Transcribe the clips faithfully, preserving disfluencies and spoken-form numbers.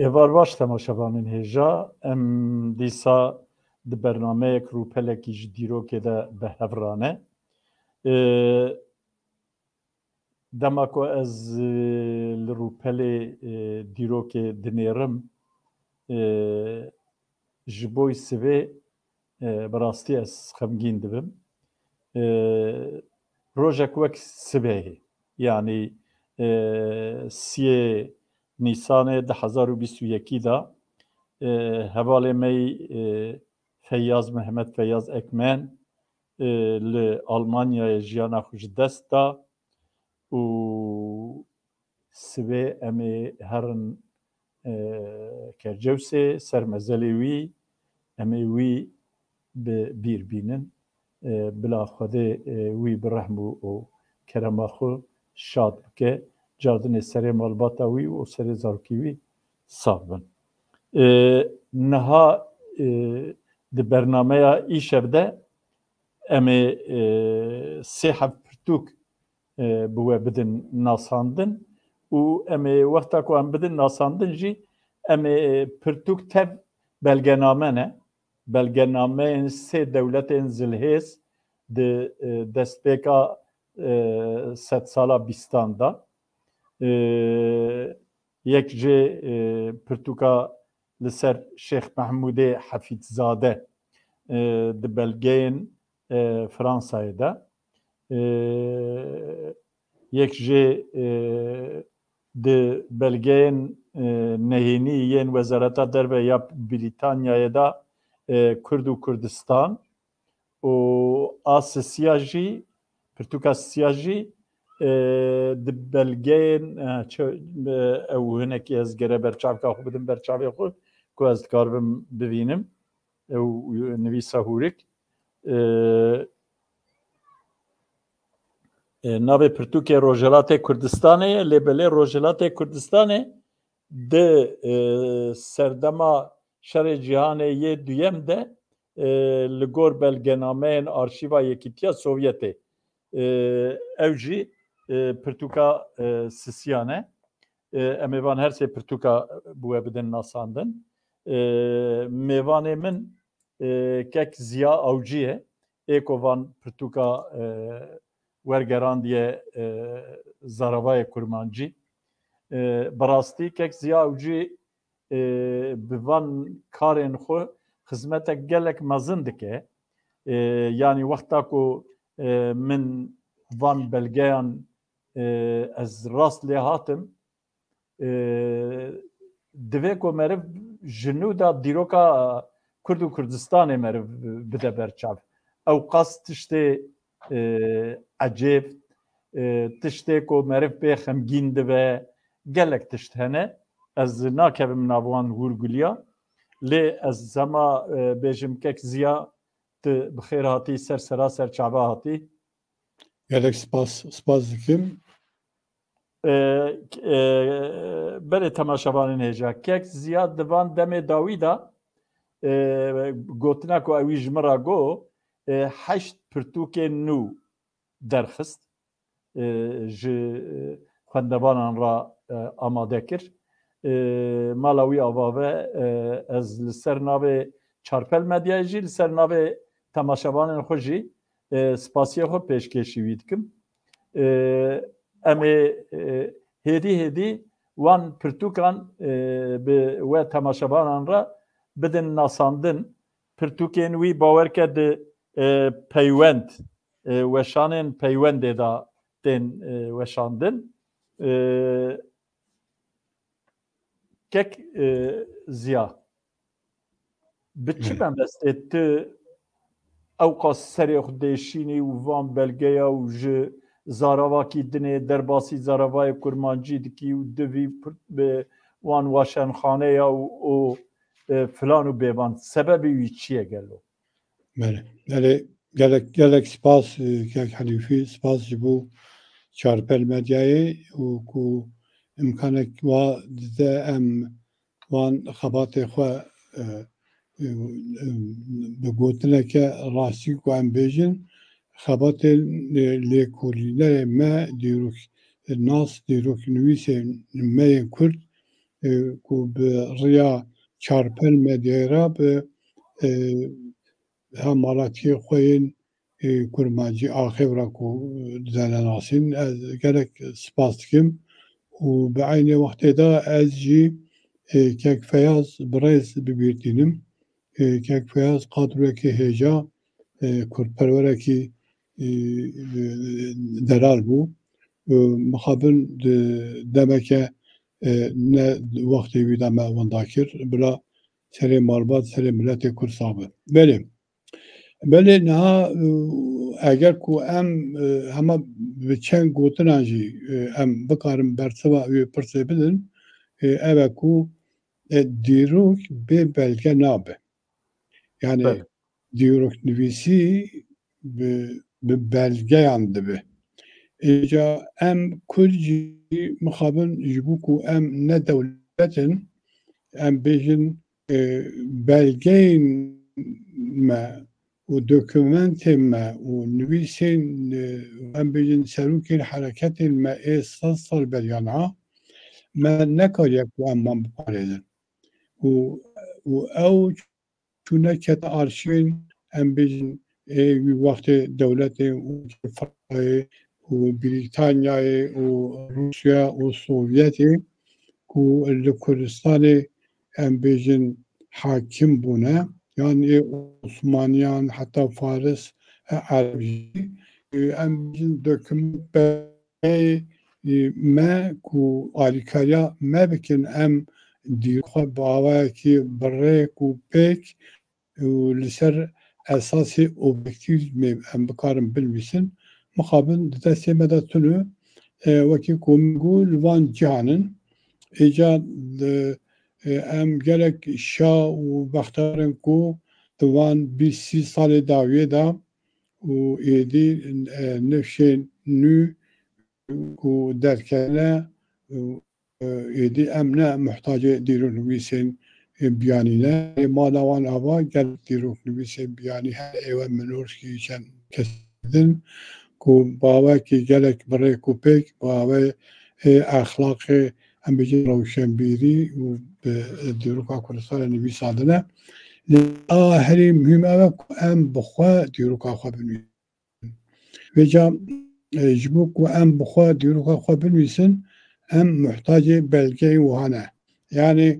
Êvar baş temaşevanên hêja, em dîsa di bernameyek rûpelekî ji dîrokê de bi hev re ne. Ee, dema ku ez, e, li rûpelê, e, dîrokê dinêrim, e, ji bo sibê, e, bi rastî ez xemgîn dibim. E, rojek wek sibehê, yanî, e, siyê Nîsanê du hezar û bîst û yekî de, e, hevalê me yî, e, Feyyaz Mehmet Feyyaz Ekmen, e, li Almanyayê jiyana xwe ji dest da û sibê em ê herin, e, Kercewsê ser mezelê wî, em ê wî bi bîr bînin. E, bila Xwedê, e, wî bi rehm û, û kerema xwe şad bike. Cardinê serê malbata wî û serê zarokî wî sax bin. E, niha, e, di bernameya îşev de em ê, e, sê heb pirtûk, e, bi we bidin nasandin û em ê wexta ku em bidin nasandin jî em ê pirtûk tev belgename ne. Belgenameyên sê dewletên zilhêz di, e, destpêka, e, sedsala bîstan de. E, yek jê, e, pirtûka li ser Şêx Mehmûdê Hefîdzade, e, di belgeyên, e, Fransayê de. E, yek jê, e, di belgeyên, e, nehênî yên Wezareta Derve ya Brîtanyayê de, e, Kurd û Kurdistan û a sisiya jî, pirtûka sisiya jî, e, di belgeyên, e, çi, e, ew hinekî ez gere berçavka xwe bidim berçavê xwe ku ez dikaribim bivînim. Ew nivîsa hûrik. E, e, navê pirtûkê Rojhilatê Kurdistanê ye, lê belê Rojhilatê Kurdistanê di, e, serdema Şerê Cîhanê yê duyem de, e, li gor belgenameyên arşîva Yekîtiya Sovyetê, e, ew jî, e, pirtûka, e, sisiyan e. E, em ê van her sê pirtûka bi we bidin nasandin. E, mêvanê min, e, kek Ziya Awcî ye. Ê ku van pirtûka, e, wergerandiye, e, zaravayê kurmancî. E, bi rastî kek Ziya Awcî, e, bi van karên xwe xizmetek gelek mezin dike. E, yanî wexta ku, e, min van belgeyan, e, ez rast lê hatim, e, divê ku meriv ji nû de dîroka Kurd û Kurdistanê meriv bide berçav. Ew qas tiştê, e, ecêb, e, tiştê ku meriv pê xemgîn dibe, gelek tişt hene. Ez nakevim nav wan hûrguliya. Lê ez hema, e, bêjim kek Ziya, tu bi xêr hatî, ser sera ser çava hatî. Gelek spas, spas dikim. E, e, belê temaşevanên hêja. Kek Ziya di van demê dawî de, e, gotina ku ewî ji min re got, e, heşt pirtûkên nû derxist, e, ji, e, xwendevanan re, e, amade kir. E, mala wî ava ve, e, ez li ser navê Çarpel Medyayê jî, li ser navê temaşevanên xwe jî, e, spasiyê xwe pêşkêşî wî dikim. E, em ê, e, hêdî hêdî wan pirtûkan, e, bi we temaşevanan re bidin nasandin. Pirtûkên wî bawer ke di, e, peywend, e, weşanên peywendê de tên, e, weşandin. E, kek, e, Ziya, bi çi Belê. mebestê tu ewqas serê xwe dêşînî û van belgeya û ji zaravakî dinê derbasî zaravayê kurmancî dikî û divî pir-, bi wan waşenxaneya û, û, e, filan û bêvan? Sebebê wî çi ye gelo? Belê. Belê, gelek, gelek spas, e, kek Helîfî, spas ji bo Çarpel Medyayê û ku imkanek wa dide em wan xebatê xwe, e, e, e, bi gotineke rastî ku em bêjin, xebatê lê-, lêkolînerê me, dîrok nas, dîroknivîsê me yên Kurd, e, ku bi riya çarpel medyayê re bi, e, hemalatiyê xwe yên, e, kurmancî axê re ku dizenenasîn. Ez gelek spas dikim û bi eynê wextê de ez jî, e, kek Feyaz bi rêz bibîrtînim. E, kek Feyaz qadroyekî hêja, e, kurdperwerekî, e, e, delal bû. E, mixabin di demeke, e, ne wextê wî de me winda kir. Bila serê malbat, serê miletê kurd sax be. Belê. Belê niha, e, eger ku em, e, hema bi çend gotinan jî, e, em bikarin bersiva wê pirsê bidin, e, ev e ku, e, dîrok bê belge nabe. Yani Belê. dîroknivîsî bi, bi belgeyan dibe. Îca em Kurd jî mixabin ji bo ku em ne dewlet in, em bêjin, e, belgeyên me û dokumentên me û nivîsên, e, em bêjin serokên hereketên me ê sed sal beriya niha, me nekariye ku em wan biparêzin. Û, û ew çûne kete arşîvên, em bêjin, ê wî wextê dewletê û Fransayê û Brîtanyayê û Rûsya û Sovyetê ku li Kurdistanê em bêjin hakim bûne, yan ê Osmaniyan, heta Faris, e, Ereb jî, e, em bêjin dokument be-, e, me ku alîkariya me bikin, em dîrok xwe bi awayekî bi rêk û pêk û li ser esasê objektîf em bikarin binivîsin, mixabin di destê me de tune, e, wekî ku min got, li van cihan in. Îca, e, e, em gelek şa û bextewar in ku di van bîst sî salê dawiyê de û êdî, e, nifşên nû ku derketine, e, êdî em ne muhtacê dîroknivîsên, e, biyanî ne. Ê mala wan ava gelek dîroknivîsên biyanî hene, êwe Minorskî, çend kes din ku bi awayekî gelek bi rêk û pêk, bi awayê, e, exlaqê, em bêjin rewşenbîrî û bi, e, dîroka Kurdistanê nivîsandine. Lê a herî muhîm ew e ku em bi xwe dîroka xwe binivîsin. Vêca, e, ji bo ku em bi xwe dîroka xwe binivîsin, em muhtacê belgeyên wiha ne. Yanî,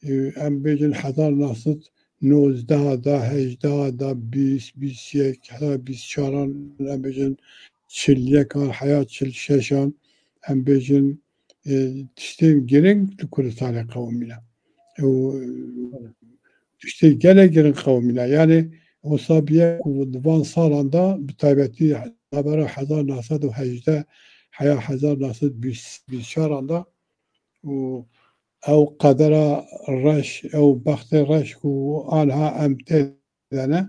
e, em bêjin hezar neh sed nozdeh da, hejdeh da, bîst, bîst yek, heta bîst çaran, em bêjin çil yekan, heya çil şeşan, em bêjin, e, tiştên giring li Kurdistanê qewimîne. Û tiştê gelek giring qewimîne. Yanî, wisa bûye ku di van salan de, bi taybetî navbera hezar neh sed û hejdeh heya hezar neh sed bîst, bîst çaran de û ew qedera reş, ew bextê reş ku aniha em tê de ne,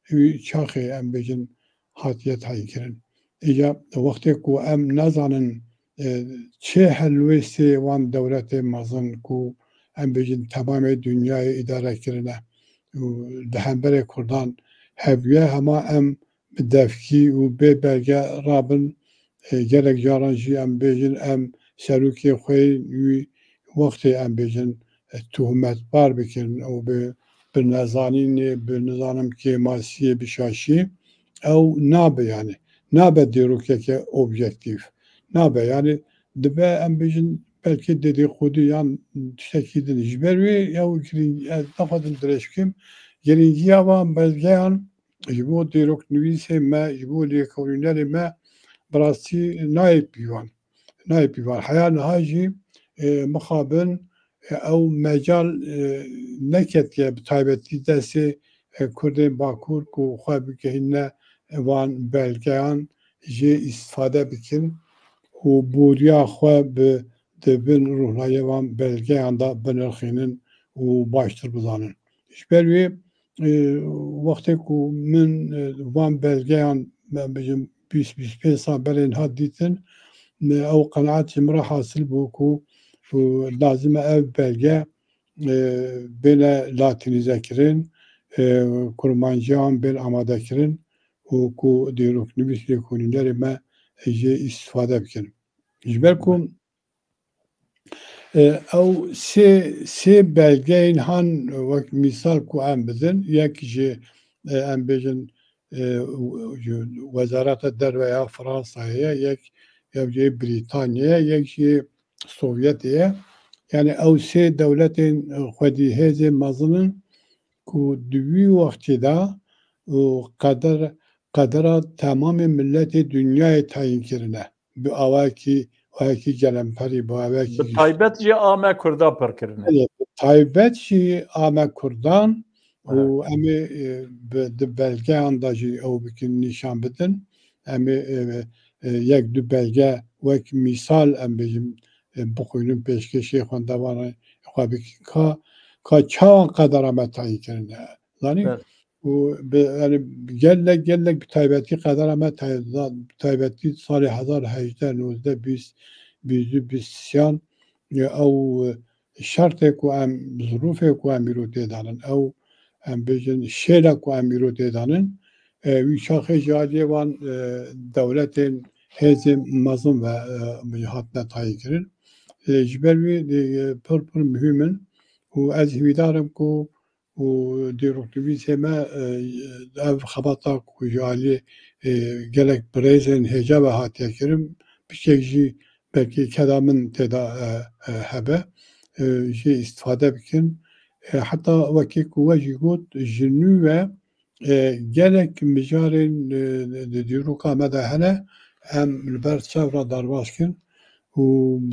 wî çaxê em bêjin hatiye tayînkirin. Îca wextê ku em nazanin, e, çi helwêstê wan dewletê mezin ku em bêjin temamê dinyayê îdare kirine û di hemberê Kurdan hebûye, hema em bi devkî û bê belge rabin, e, gelek caran jî em bêjin em serokê xwe wî wextê em bêjin, e, tohmetbar bikin û bi, bi nezanînê, bi nizanim kêmasiyê, bi şaşiyê ew nabe yani. Nabe dîrokeke objektîf. Nabe yani dibe em bêjin belkî dedîqûdî yan tiştekî din. Ji ber wê ew girîng-, ez naxwazim dirêj bikim. Girîngiya van belgeyan ji bo dîroknivîsê me, ji bo lêkolînerê me bi rastî nayê pîvan. Nayê pîvan. Heya niha jî, e, mixabin, e, ew mecal, e, neketiye bi taybetî destê, e, Kurdên Bakur ku xwe bigihîne van belgeyan jê îstifade bikin û boriya xwe bi, di bin rûnayê van belgeyan de binirxînin û baştir bizanin. Ji ber wê, e, wextê ku min, e, van belgeyan, me bêjim bîst, bîst pênc sal berê niha dîtin, me ew qenaet ji min re hasil bû ku, ku lazim e ev belge, e, bêne latînîzekirin, e, kurmanciyan bên amadekirin û ku dîroknivîs lêkolînerê me jê îstifade bikin. Ji ber ku E, ew sê, sê belgeyên han wek mîsal ku em bidin, yek ji, e, em bêjin, e, ji Wezareta Derve ya Fransayê ye, yek, yek jî Brîtanyayê ye, yek jî Sovyetê ye. Yani ew sê dewletên, e, xwedî hêzên mezin in ku di wî wextê de û qeder, qedera temamê milletê dinyayê tayîn kirine. Bi awayekî, awayekî gelemperî, bi awayekî Bi giş- taybet jî a me Kurda pir kirine. Belê, bi taybet jî a me Kurdan û Evet. em ê, e, bi, di belgeyan de jî ew bikin nîşan bidin. Em ê, e, e, yek du belge wek mîsal em bêjin, e, bixwînin pêşkêşê xwendevanê xwe bikin. Ka, ka çawan qedera me tayîn kirine. Zanî? Evet. Û bi, yani gelek, gelek bi taybetî qedera me tay-, bi taybetî salê hezar hejdeh nozdeh bîst, bîst du, bîst sêyan, e, ew, e, şertê ku em, zirûfê ku em îro tê de nin, ew, em bêjin şêla ku em îro tê de nin, e, wî çaxê ji aliyê wan, e, dewletên hêzên mezin ve, e, hatine tayîn kirin. E, ji ber wî, e, pir, pir muhîm in û ez hîvîdar im ku û dîroknivîsê me, e, ev xebata ku ji aliyê, e, gelek birêzên hêja ve hatiye kirin, piçek jî belkî keda min tê de, e, e, hebe, e, jê îstifade bikin. E, heta wekî ku we jî got, ji nû ve, e, gelek mijarên, e, di dîroka me de hene, em li ber çav re derbas kin û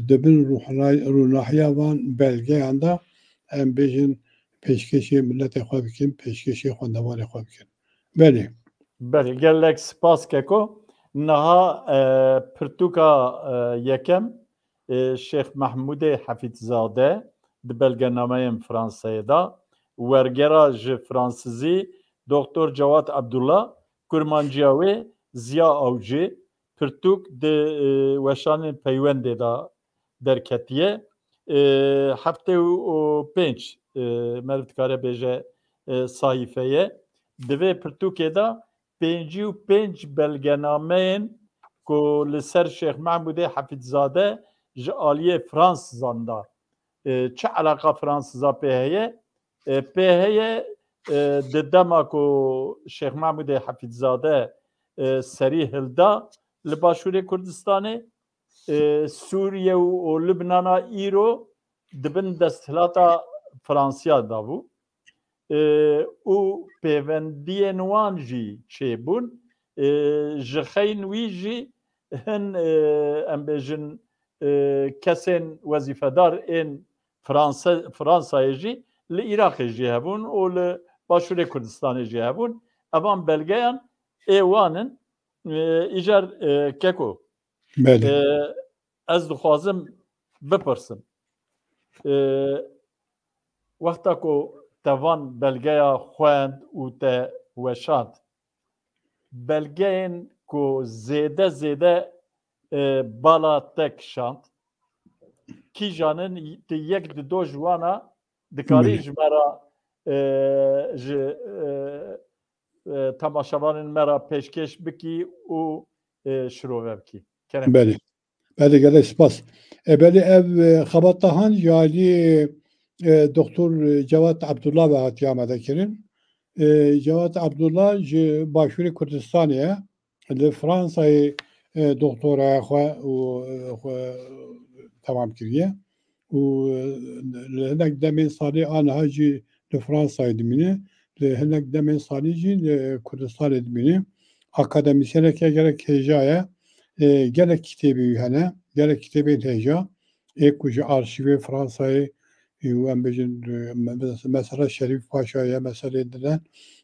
di bin rûhna-, rûnahiya van belgeyan de em bêjin pêşkêşê miletê xwe bikin, pêşkêşê xwendevanê xwe bikin. Belê. Belê, gelek spas keko. Niha, e, pirtûka, e, yekem, e, Şêx Mehmûdê Hefîdzade di belgenameyên Fransayê de, wergera ji fransizî Doktor Cewat Abdullah, kurmanciya wê Ziya Avcı, pirtûk di, e, weşanên peywendê de derketiye. E, heftê û pênc, e, meriv dikare bêje, e, sahîfe ye. Di vê pirtûkê de pêncî û pênc belgenameyên ku li ser Şêx Mehmûdê Hefîdzade ji aliyê Fransizan de, e, çi eleqa Fransiza pê heye? E, pê heye, e, di dema ku Şêx Mehmûdê Hefîdzade, e, serî hilda li Başûrê Kurdistanê, e, Sûriye û, û Libnana îro di bin desthilata Fransiya de bû. E, û pêvendiyên wan jî çêbûn. E, ji xeyn wî jî hin, e, em bêjin, e, kesên wezîfedar ên Fransa-, Fransayê jî li Iraqê jî hebûn û li Başûrê Kurdistanê jî hebûn. Evan belgeyan ê wan in. E, îcar, e, keko. Belê. E, ez dixwazim bipirsim. E, wexta ku te van belgeya xwend û te weşand, belgeyên ku zêde zêde, e, bala te kişand, kîjan in, tu yek di do ji wana dikarî Belê. ji me re, e, ji, e, e, temaşevanên me re pêşkêş bikî û, e, şirove bikî. Kerem. Belê. Belê, gelek spas. E, belê ev, e, xebata han ji alî, e, Doktor Cevat Abdullah ve hatiye amade kirin. E, Cevat Abdullah ji Başûrê Kurdistanê ye. Li Fransayê, e, doktoraya xwe û, e, xwe temam kiriye. Û, e, li hinek demên salî aniha jî li Fransayê dimîne. Li hinek demên salî jî li Kurdistanê dimîne. Akademîsyeneke gelek hêja ye. E, gelek kitêbê wî hene. Gelek kitêbên hêja. Ê ku ji arşîvê Fransayê, û em bêjin, e, me-, mesela Şerîf Paşa ye, meselê din e.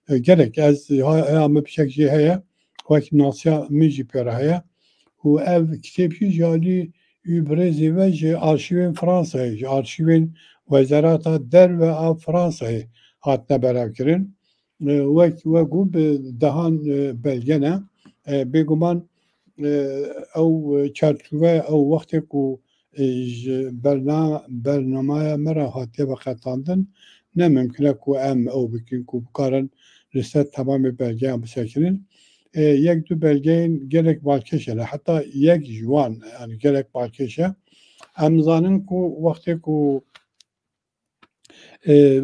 E, gelek ez ha-, heya min piçek jê heye, wek nasiya min jî pê re heye. Û ev kitêb jî ji alî wî birêzê ve ji arşîvên Fransayê, ji arşîvên Wezareta Derve a Fransayê hatine berevkirin. E, wek, wek got, bi dehan, e, belge ne. E, bêguman, e, ew, e, çarçove, ew wextê ku, e, ji berna-, bernamaya me re hatiye veqetandin, ne mimkun e ku em ew bikin ku bikarin li ser temamê belgeyan bisekinin. E, yek du belgeyên gelek balkêş hene. Heta yek ji wan, yani gelek balkêş e. Em zanin ku wextê ku, e,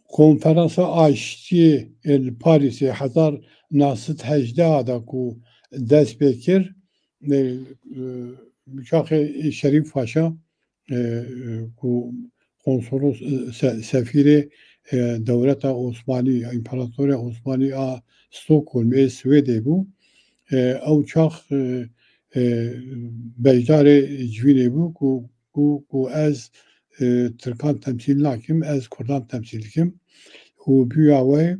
Konferansa Aştiyê, e, li Parîsê hezar neh sed hejdeh a da ku dest pê kir, e, e, çaxê Şerîf Paşa, e, e, ku konsolos, e, se-, sefîrê, e, dewleta Osmanî, împaratoriya Osmanî a Stockholm ê Swêdê bû. E, ew çax, e, e, beşdarê civînê bû ku, ku, ku ez, e, Tirkan temsîl nakim, ez Kurdan temsîl dikim. Û bûya wê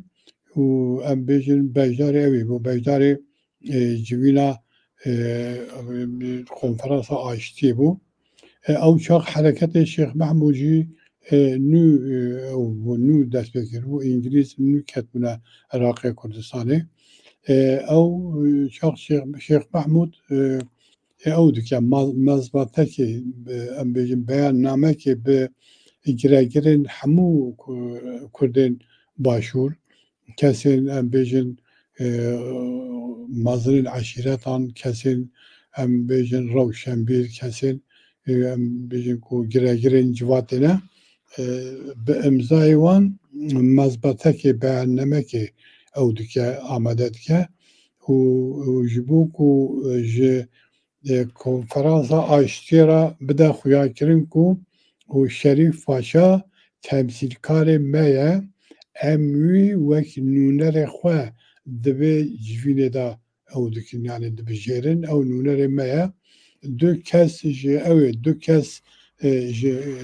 û em bêjin beşdarê ew ê bû, beşdarê, e, civîna, e, Konferansa Aştiyê bû. E, ew çax hereketê Şêx Mehmûd jî, e, nû, e, ew bû, nû dest pê kiribû, Îngilîz nû ketbûne Iraqê Kurdistanê. E, ew, e, çax Şêx, Şêx Mehmûd, e, e, ew dike, ma-, mezbatekê, e, em bêjin beyannamekê bi giregirên hemû ku-, Kurdên Başûr, kesên, em bêjin, e, mezinên eşîretan, kesên, em bêjin, rewşenbîr, kesên, e, em bêjin ku giregirên civatê ne, e, bi îmzayê wan mezbetekê, beyannamekê ew dike, amade dike û, û ji bo ku, e, ji, e, Konferansa Aştiyê re bide xuyakirin ku û Şerîf Paşa temsîlkarê me ye, em wî wek nûnerê xwe divê civînê de ew dikin, yanî dibijêrin, ew nûnerê me ye. Du kes ji ew ê, du kes, e, ji, e,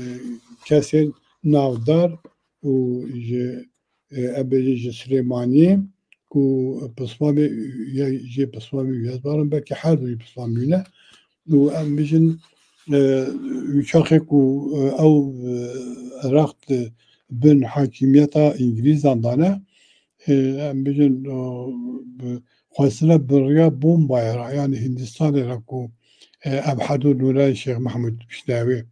kesên navdar û ji, e, em bêjin ji Silêmaniyê ku pismamê, ya jê pismamê wî, ez barim belkî her du jî pismamê wî ne. Û em bijin, e, wî çaxê ku, e, ew, e, Iraq di bin hakimiyeta Îngilîzan de ne, e, em bijin, e, bi-, xwestine bi riya bombayê re, yanî Hindistanê re ku, e, ev her du nûnerên Şêx Mehmûd bişne wê,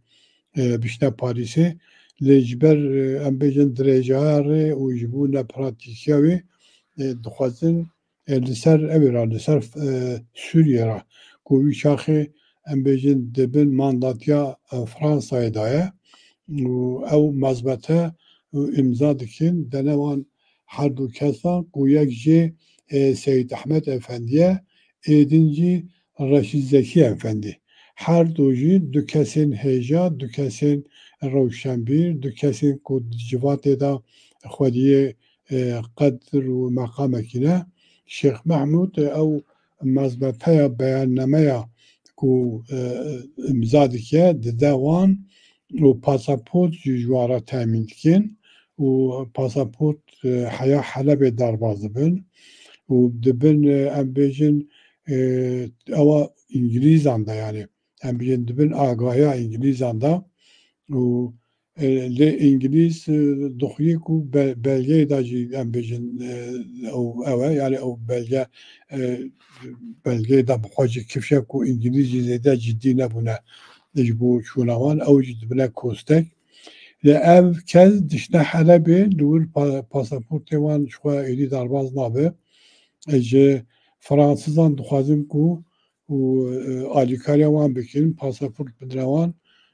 e, bişne Parîsê. Lê ji ber, e, em bêjin dirêjaya rê û ji bo nepratîkiya wê, e, dixwazin, e, li ser ew ê re, li ser, e, Sûriyê re, ku wî çaxê em bêjin di bin mandatiya, e, Fransayê de ye û ew mezbete û îmza dikin, dene wan her du kesan ku yek jê, e, Seyîd Ehmed Efendî ye, ê din jî Reşîd Zekî Efendî. Her du jî du kesên hêja, du kesên rewşenbîr, du kesên ku di civatê de xwediyê, e, qedir û meqamekî ne. Şêx Mehmûd, e, ew mezbeteya, beyannameya ku, e, îmza dike, dide wan û pasaport jî ji wan re temîn dikin û pasaport, e, heya Helebê derbas dibin û dibin, e, em bêjin, e, ewa Îngilîzan de, yanî em bêjin dibin agahiya Îngilîzan de û, e, lê Îngilîz, e, dixwî ku be-, belgeyê de jî em bêjin, e, ew, ew e, yanî ew belge, e, belgeyê de bi xwe jî kifşe ku Îngilîz jî zêde cidî nebûne ji bo çûna wan, ew jî dibine kostek. Lê ev kes dişne Helebê, li wir pa-, pasaportê wan ji xwe êdî derbas nabe. E, ji Fransizan dixwazin ku û, e, alîkariya wan bikin, pasaport bidine wan,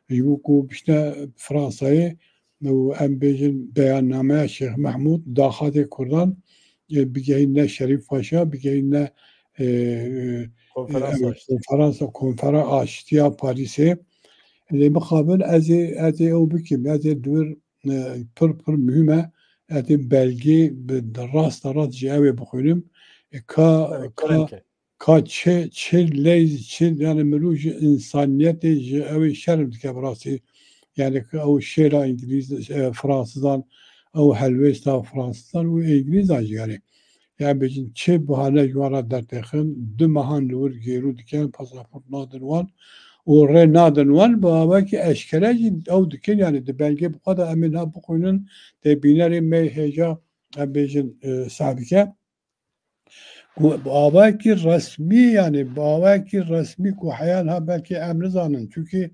ji bo ku bişne Fransayê û em bêjin beyannameya Şêx Mehmûd, daxatê Kurdan, e, bigehîne Şerîf Paşa, bigehîne, e, e, Konferansa em, Aştiyê. Konferansa, Konfera Aştiya Parîsê. Lê mixabin ez ê, ez ê ew bikim, ez ê di wir, e, pir, pir muhîm e, ez ê belgê bi rasta rast ji ew ê bixwînim. E, ka, Evet, ka kerem ke. Ka çi, çi leyz, çi, yani mirov ji insaniyetê, ji ew ê şerm dike bi rastî. Yani ki ew şêla Îngilîz, e, Fransizan, ew helwêsta Fransizan û Îngilîzan jî yani. Yani bêjin çi bahane ji wan re dertêxin, du mehan li wir gêrû dikin, pasaport nadin wan û rê nadin wan, bi awakî eşkere jî ew dikin, yani di belgê bi xwe de em ê niha bixwînin, tê bînerê me hêja, em bêjin, e, seh bike. Ku bi awayekî resmî, yani bi awayekî resmî ku heya niha belkî em nizanin. Çunkî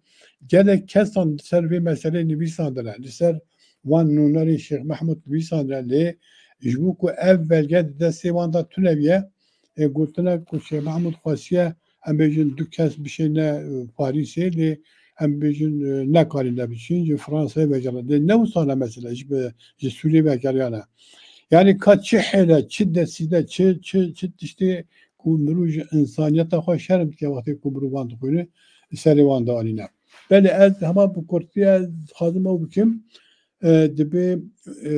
gelek kesan li ser vê meselê nivîsandine. Li ser wan nûnerê Şêx Mehmûd nivîsandine. Lê ji bo ku ev belge di destê wan de tune bûye, e, gotine ku Şêx Mehmûd xwestiye em bêjin du kes bişêne, e, Parîsê, lê em bêjin, e, nekarîne biçin, ji Fransayê vegeriyane. Lê ne wisa ne mesela, ji be-, ji Sûriyê vegeriyane. Yani ka çi hêle, çi desîde, çi, çi, çi tiştê ku mirov ji insaniyeta xwe şerm dike wextê ku mirov wan dixwîne, serê wan dianîne. Belê ez hema bi kurtî ez dixwazim ew bikim, e, dibê, e,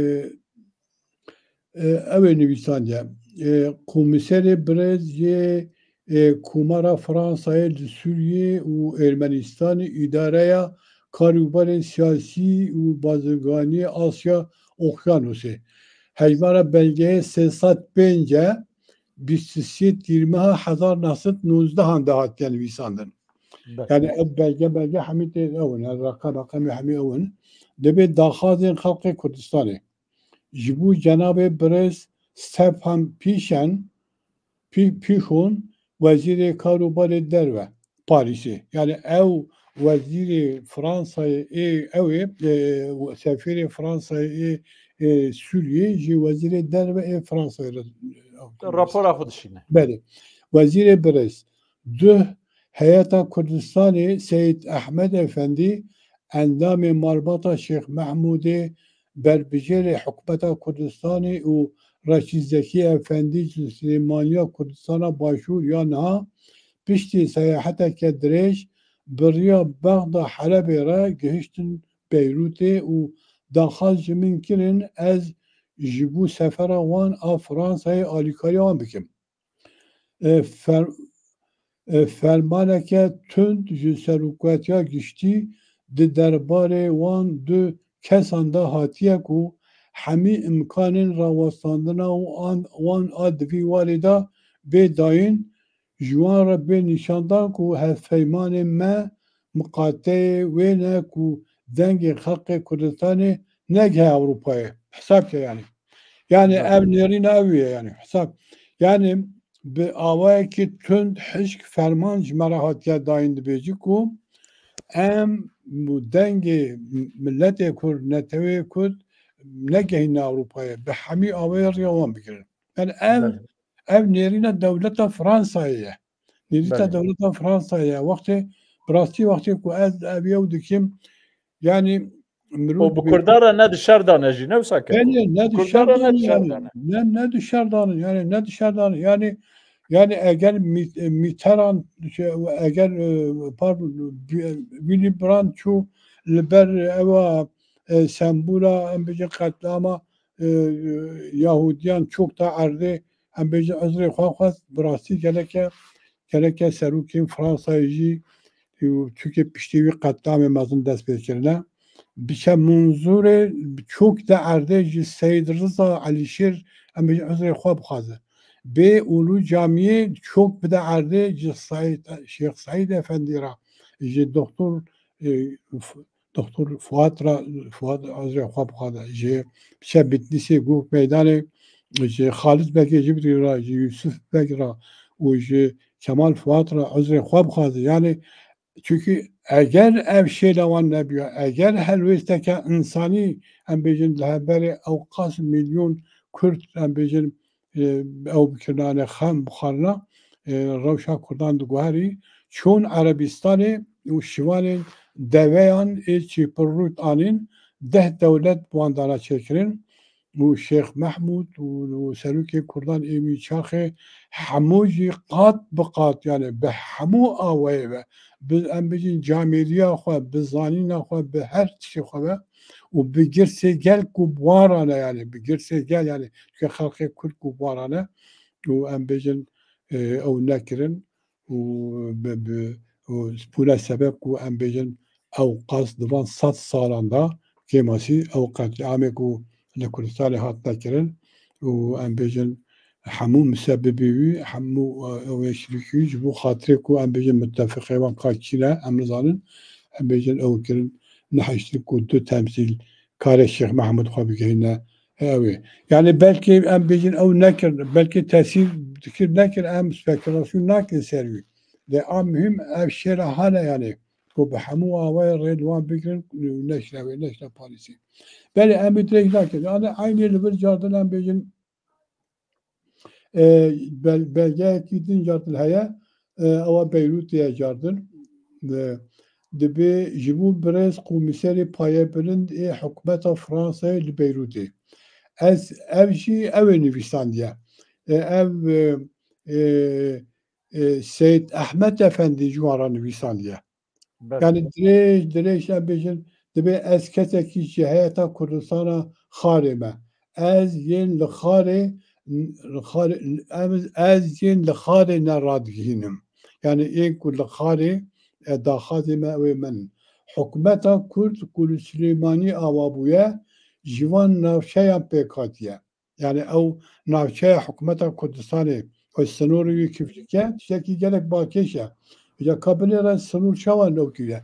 e, ew ê nivîsandiye. E, Komîserê Birêz yê, e, Komara Fransayê li Sûriyê û Ermenistanê îdareya karûbarên siyasî û bazirganiyê Asya Okyanusê. Hejmara belgeyê sê sed pênc e, bîst û sê Tîrmeha hezar neh sed nozdehan de hatiye nivîsandin. Belê. Yani ev belge, belge hemî tê ew in, yani raqem, raqemê hemî ew in. Dibê daxwazên xelkê Kurdistanê. Ji bo cenabê birêz Stefan Pîşen, Pî-, Pîşon, wezîrê kar û barê derve Parîsê. Yani ew wezîrê Fransayê ê, ew ê, e, sefîrê Fransayê ê, ê Sûriyê jî wezîrê derve ê Fransayê re, Rapora xwe dişîne. Belê. Wezîrê birêz. Duh heyeta Kurdistanê Seyîd Ehmed Efendî, endamê malbata Şêx Mehmûdê, berbijêrê hikûmeta Kurdistanê û Reşîd Zekî Efendî ji Silêmaniya Kurdistana Başûr ya niha piştî seyaheteke dirêj bi riya Bexda Helebê re gihiştin Beyrûtê û daxwaz ji min kirin ez ji bo sefera wan a Fransayê alîkariya wan bikim. E, fer-, e, fermaneke tund ji Serokatiya Giştî di derbarê wan du kesan de hatiye ku hemî imkanên rawestandina wan, wan a di vî warê de bê dayîn, ji wan re bê nîşandan ku hevpeymanên me miqateyê wê ne ku dengê xelkê Kurdistanê negihe Ewropayê. Hesab ke yani. Yani Evet. ev nêrîna ew ye yani. Hesab. Yani bi awayekî tund hişk ferman ji me re hatiye dayîn dibêjî ku em dengê miletê Kurd, netewê Kurd negehîne Ewropayê. Bi hemî awayê riya wan bigirin. Yani ev, Evet. ev nêrîna dewleta Fransayê ye. Nêrîta Belê. dewleta Fransayê ye. Wextê, bi rastî wextê ku ez ev yew dikim, yani mirov O bi dibê Kurdan re ne di şer de ne jî, ne wisa ke? Belê, ne di Kurdan şer re de ne ne di şer yani. de ne. Ne, ne di şer de ne, yani ne di şer de ne. Yani, yani eger Mit-, Mitterrand, şey, eger, e, pardon, Willy Brandt çû li ber ewa, e, sembola, em bêjin qetlama, e, Yahudiyan çok da erdê, em bêjin uzrê xwe xwest, bi rastî geleke, geleke serokên Fransayê jî, e, çunke piştî wî qetlamê mezin dest pê kirine. Biçe Munzurê çok da erdê ji Seyid Riza Elîşêr, em bêjin uzrê xwe bixwaze. Bê Ulu Camiyê çok bide erdê ji Seyid, Şêx Seyid Efendî re, ji Doktor, e, F-, Doktor Fuat ra, Fuat uzrê xwe bixwaze, ji biçe Bitlisê, Gok Meydanê, ji Xalid Begê jî bidî ra, ji Yusuf Beg ra û ji Kemal Fuat ra uzrê xwe bixwaze. Yani, çünkü eger ev şêla wan nebiya, eger helwêsteke insanî, em bêjin, li hemberê ew qas milyon Kurd, em bêjin, e, ew bikirnane xem bixwarina, e, rewşa Kurdan diguherî, çûn Erebistanê û şivanên deveyan ê çîpirrût anîn, deh dewlet bi wan dana çêkirin û Şêx Mehmûd û, û serokê Kurdan ê wî çaxê hemû jî qat bi qat, yani bi hemû awayê ve, bi, em bêjin camêriya xwe, bi zanîna xwe, bi her tiştê xwe ve, û bi girsê gel ku bi wan re ne, yani bi girsê gel, yani çünkü xelkê Kurd ku bi wan re ne û em bêjin, e, ew nekirin û bi, bi, û bûne sebeb ku em bêjin ew qas di van sed salan de kêmasî ew qetlîamê ku li Kurdistanê hatine kirin û em bêjin hemû musebibê wî, hemû, e, ew ê şirîkî wî ji bo xatirê ku em bêjin mutefiqê wan ka kî ne, em nizanin, em bêjin ew kirin nehiştin ku du temsîl karê Şêx Mehmûd xwe bigihîne ew ê. Yani belkî em bêjin ew nekir, belkî tesîr dikir nekir, em spekulasyon nakin ser wî. Lê a muhîm ev şêra hane yani ku bi hemû awayê rê li wan bigirin û neşne wê, neşne Parîsê. Belê em ê dirêj nakin. Yani eynî li vir cardin em bêjin e, bel-, belgeyekî din ya dil heye, e, ewa Beyrûtê ye cardin. E, dibê ji bo birêz komîserê payebilind ê hikûmeta Fransayê li Beyrûtê. Ez, ev jî ew ê nivîsandiye. E, ev, e, e, e, Seyîd Ehmed Efendî ji wan re nivîsandiye. Belê. Yani dirêj, dirêj em bêjin, dibê ez kesekî ji heyeta Kurdistana Xarê me. Ez yên li Xarê, li Xarê, em, ez yên li Xarê ne radigihînim. Yani ê ku li Xarê, e, daxazê me ew ê min. Hikûmeta Kurd ku li Silêmanî ava bûye, ji van navçeyan pêk hatiye. Yani ew navçeya hikûmeta Kurdistanê, ew sinorê wî kiflike, tiştekî gelek balkêş e. Ya ka binêre sinor çawa newkiriye?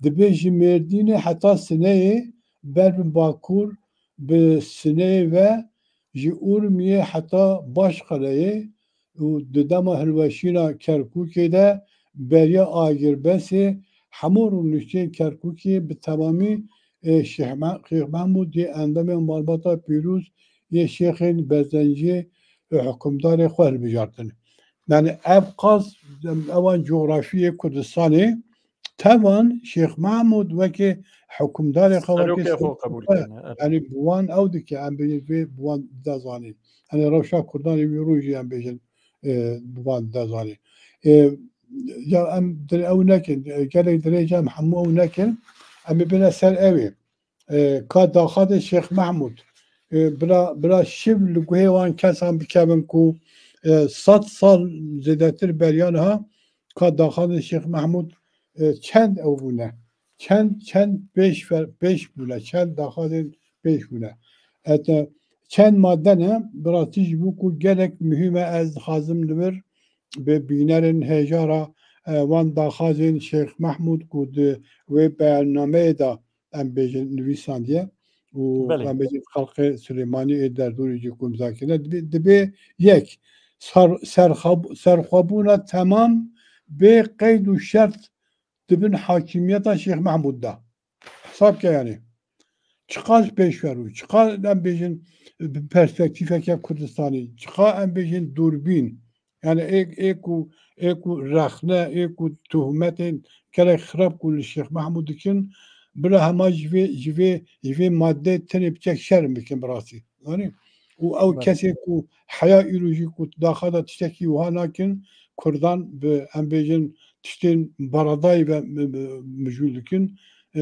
Dibê ji Mêrdînê heta Sineyê, ber bi Bakur, bi Sineyê ve ji Urmiyê heta Başqeleyê û di dema hilweşîna Kerkûkê de beriya agirbestê hemû rûniştên Kerkûkê bi temamî, e, Şêx Me-, Şêx Mehmûd yê endamên malbata pîroz yê Şêxên Bezencê, e, hikûmdarê xwe hilbijartin. Yani ev qas, em, ewan cografiyê Kurdistanê tevan Şêx Mehmûd wekî hikûmdarê xwe, wekî Serokê xwe serokê qebûl xwe, kirine, evet. Yani bi wan ew dike, em bê vê bi wan dide zanîn. Yani rewşa Kurdan ê wî rojî em bêjin, e, bi wan dide zanîn. E, ya em dir-, ew nekin, e, gelek dirêj em hemû ew nekin, em ê bine ser ew ê. E, ka daxazê Şêx Mehmûd, e, bila, bila şiv li guhê wan kesan bikevin ku, e, sed sal zêdetir beriya niha ka daxazê Şêx Mehmûd, e, çend ew bûne? Çend, çend pêş ver-, pêş bûne? Çend daxazên pêş bûne? Heta çend madde ne? Bi rastî ji bo ku gelek muhîm e, ez dixwazim li vir bi bînerên hêja re, e, wan daxazên Şêx Mehmûd ku di wê beyannameyê de em bêjin nivîsandiye û Belê. Em bêjin xelqê Silêmanî ê derdorê jî ku imza kirine, dibê, dibê yek, sar-, serxab-, serxwebûna temam bê qeyd û şert di bin hakimiyeta Şêx Mehmûd de. Hesab ke yani. Çiqas pêşver û çiqas em bêjin bi perspektîfeke Kurdistanî, çiqas em bêjin dûrbîn, yani ê, ê ku, ê ku rexne, ê ku tohmetên gelek xirab ku li Şêx Mehmûd dikin, bila hema ji vê, ji vê, ji vê madde tenê biçek şerm bikin bi rastî. Zanî? Û ew Belê. Kesê ku heya îro jî ku daxa de tiştekî wiha nakin, Kurdan bi, em bêjin, tiştên beredayî ve mi-, mi-, mijûl dikin, e,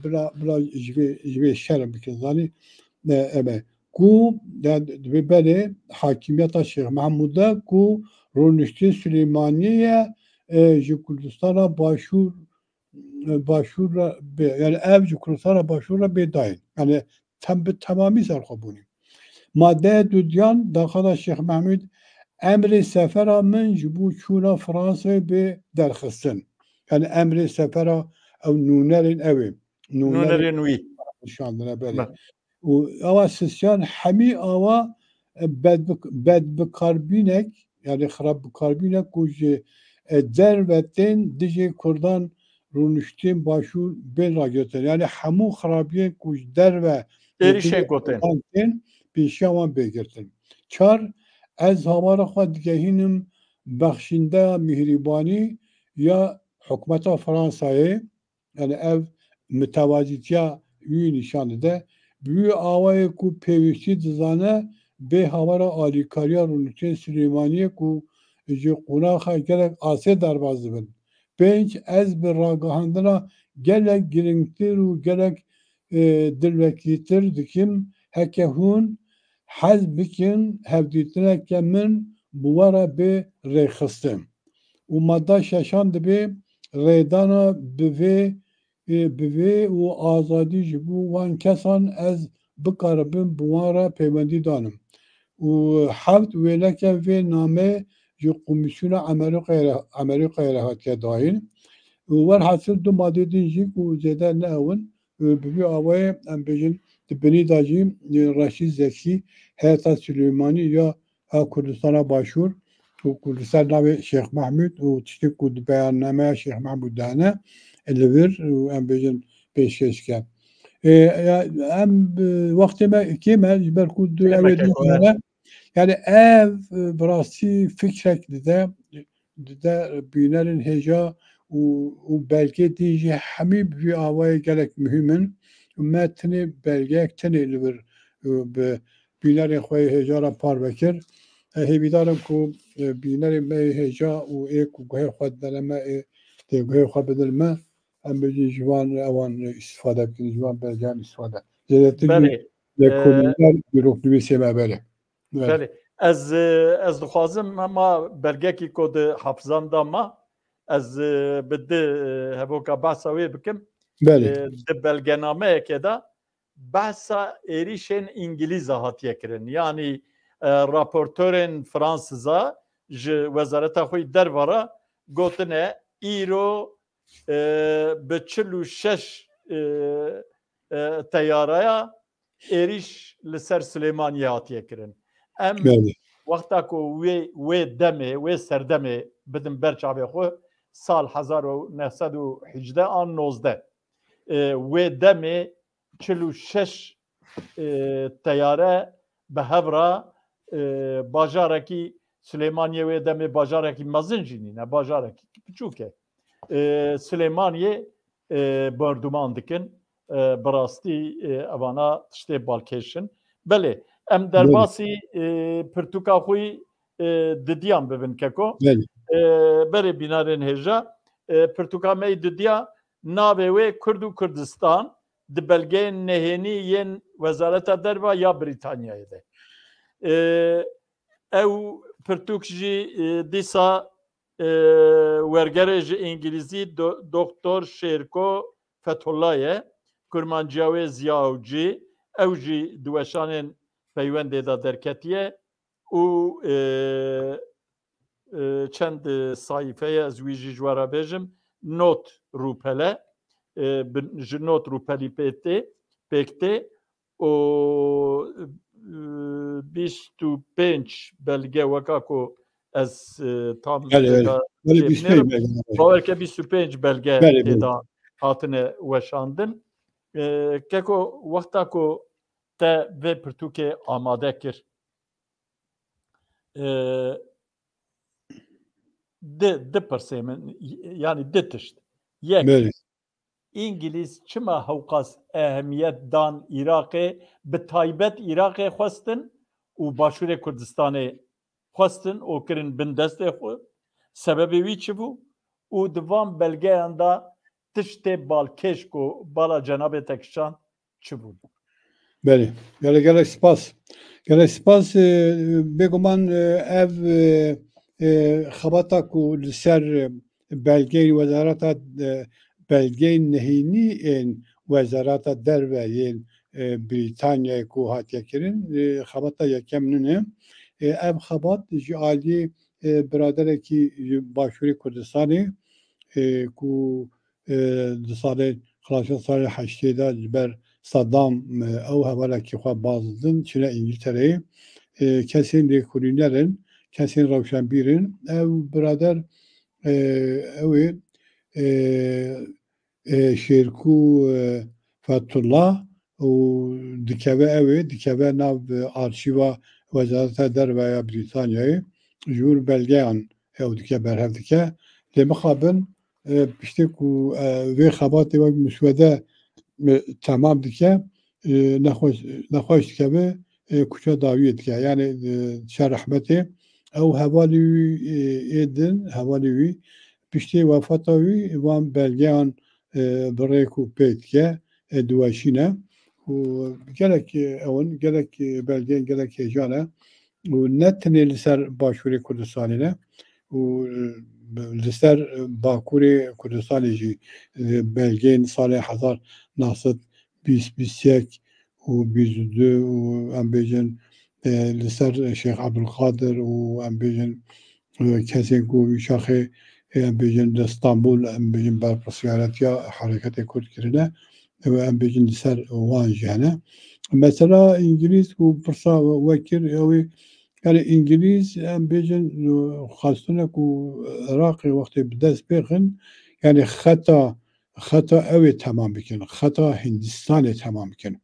bila, bila ji vê, ji vê şerm bikin. Zanî? E, eme. Ku, yani, dibê belê hakimiyeta Şêx Mehmûd de ku rûniştê Silêmaniyê ye, e, ji Kurdistana Başûr, e, Başûr re bê, yani ev ji Kurdistana Başûr re bê dayîn. Yani tem-, bi temamî serxwebûnî. Maddeya dudiyan daxaza Şêx Mehmûd, emrê sefera min ji bo çûna Fransayê bê derxistin. Yani emrê sefera ew nûnerên ew ê. Nûnerên Nûnerên wî. Nişandine belê. Be. Û ewa sisyan hemî awa, e, bedbik-, bedbikarbînek, yani xirab bikarbînek ku ji, e, derve tên dijê Kurdan rûniştên Başûr bên ragirtin. Yani hemû xirabiyên ku ji derve Êrîşê gotin. Kurdan tên, pêşiya wan bê girtin. Çar, ez hawara xwe digehînim bexşîndeya mîhrîbanî ya hikûmeta Fransayê, yani ev mitewazîtiya wî nîşan dide. Bi wî awayê ku pêwîstî dizane bê hawara alîkariya rûniştên Silêmaniyê ku ji qonaxa gelek asê derbas dibin. Pênc, ez bi ragihandina gelek girîngtir û gelek, e, dilwekîtir dikim, heke hûn hez bikin hevdîtineke min bi we re bê rêxistin. Û madda şeşan dibê rêdana bi vê, e, bi vê û azadî ji bo wan kesan ez bikaribim bi wan re peywendî danim. Û heft, wêneke vê name ji Komîsyona Emerîqayê re, Emerîqayê re hatiye dayîn. Û werhasil du madê din jî ku zêde ne ew in, e, bi vî awayê em bêjin di binî de jî, e, Reşîd Zekî heyeta Silêmanî ya a Kurdistana Başûr û ku li ser navê Şêx Mehmûd û tiştê ku di beyannameya Şêx Mehmûd de hene, li vir û em bêjin pêşkêş ke. E, ya, em, e, wextê me kêm e, ji ber ku du Kêm e, ew ê keko, din hene. Yani ev, e, bi rastî fikrek dide, dide bînerên hêja û, û belgê din jî hemî bi vî awayê gelek muhîm in. Me tenê belgeyek tenê li vir, e, bi bînerên xwe yê hêja re parve kir. E, hêvîdar im ku, e, bînerên me yê hêja û ê ku guhê xwe didene me, ê têguhê xwe bidin me, em bêjin ji van ewan îstîfade bikin, ji van belgeyan îstîfade. Zêdetir jî Belê. lê Ee, komîner dîroknivîsê me belê. Belê. Belê. Ez, e, ez dixwazim hema belgekî ku di hafizan da ma, ez, e, bi di, e, hevoka behsa wê bikim. Belê. E, di belgenameyekê de behsa êrîşên Îngilîza hatiye kirin. Yanî, e, raportorên Fransiza ji wezareta xwe yî derve re gotine îro, e, bi çil û şeş, e, e, teyareya êrîş li ser Silêmaniyê hatiye kirin. Em Belê. wexta ku wê, wê demê, wê serdemê bidin ber çavê xwe, sal hezar û neh sed û hejdeh an nozdeh. E, wê demê çil û şeş, e, teyare bi hev re, e, bajarekî Silêmaniyê wê demê bajarekî mezin jî nîne, bajarekî biçûk e. E, Silêmaniyê, e, bombarduman dikin. E, bi rastî, e, evana tiştê balkêş in. Belê, em Belê. derbasî, e, pirtûka xwe yî, e, didiyan bibin keko. Belê. E, berê bînerên hêja, e, pirtûka me yî didiya, navê wê Kurd û Kurdistan di belgeyên nehênî yên Wezareta Derve ya Brîtanyayê de. E, ew pirtûk jî, e, dîsa, e, wergerê ji Îngilîzî do-, Doktor Şêrko Fethullah ye. Kurmanciya wê Ziya Avcı, ew jî di weşanên peywendê de derketiye û, e, e, çend, e, sayfeye ez wî jî ji we re bêjim. Not rûpele, e, bin-, ji not rûpelî pê tê, pêk tê û, e, bîst û pênc belge weka ku ez, e, tam Belê, belê. têda Belê, bîst û pênc çêbinêrim. belge. Bawer ke bîst û pênc belge Belê, belê. têda hatine weşandin. E, keko wexta ku te vê pirtûkê amade kir, e, di, di pirsê min, yanî di tişt. Yek, Belê. Îngilîz çima hewqas ehemiyet dan Iraqê, bi taybet Iraqê xwestin û Başûrê Kurdistanê xwestin û kirin bin destê xwe? Sebebê wî çi bû? Û di van belgeyan de tiştê balkêş ku bala cenabê te kişand çi bûn? Belê. Gelek, gelek spas. Gelek spas. E, bêguman, e, ev, e, e, xebata ku li ser, e, belgeyên wezareta, e, belgeyên nehênî ên wezareta derve yên, e, Brîtanyayê ku hatiye kirin, e, xebata yekem nîne. E, ev xebat ji aliyê, e, biraderekî ji Başûrê Kurdistanê, e, ku e, di salên xilasa salên heştê de ji ber Saddam, e, ew hevalekî xwe baz didin, çine Îngiltereyê. E, kesên lêkolîner in, kesên rewşenbîr in. Ew birader, e, ew ê, e, e, Şêrkû, e, Fethullah û dikeve ew ê, dikeve nav, e, arşîva Wezareta Derve ya Brîtanyayê. Ji wir belgeyan ew dike, berhev dike. Lê mixabin, e, piştê ku, e, vê xebatê wek muswede, e, temam dike, e, nexweş, nexweş dikeve, e, kuça dawiyê dike. Yani, e, diçe rehmetê. Ew hevalî wî, e, ê din, hevalî wî piştê wefata wî van belgeyan, e, bi rêk û pêk dike, e, diweşîne. Û gelek, e, ew in, gelek, e, belgeyên gelek hêja ne. Û ne tenê li ser Başûrê Kurdistanê ne, û, e, li ser Bakurê Kurdistanê jî, e, belgeyên salê hezar neh sed bîst, bîst yek û bîst û du û em bêjin, e, li ser Şêx Ebdulqadir û em bêjin, e, kesên ku wî şaxê, e, em bêjin li Stenbul, em bêjin berpirsiyaretiya hereketê Kurd kirine, e, em bêjin li ser wan jî hene. Mesela Îngilîz ku pirsa we kir, ew ê, yani Îngilîz, em bêjin, e, xwestine ku Iraqê wextê bi dest bêxin, yani xeta, xeta ew ê temam bikin, xeta Hindistanê temam bikin.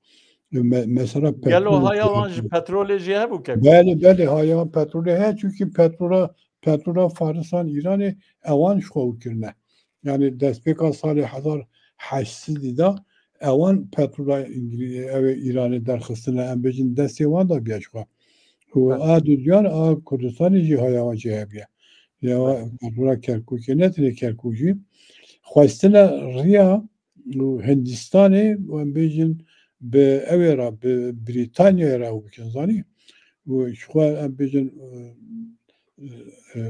Me-, mesela Gelo petrol haya wan ji petrolê jî hebû keko? Belê, belê, haya wan petrolê heye, çunkî petrola petrola Farisan, Îranê ewan ji xwe kirine. Yani destpêka salê hezar heşt sedî de ewan petrola Îngilî-, ew ê Îranê derxistine, em bêjin destê wan dabiye ji xwe. Û Evet. a duduyan a Kurdistanê jî haya wan jê hebiye. Ya Evet. petrola Kerkûkê, ne tenê Kerkûk jî. Xwestine riya û Hindistanê, em bêjin, bi ew ê re, bi Brîtanyayê re ew bikin, zanî? Û ji xwe em bêjin, e, e,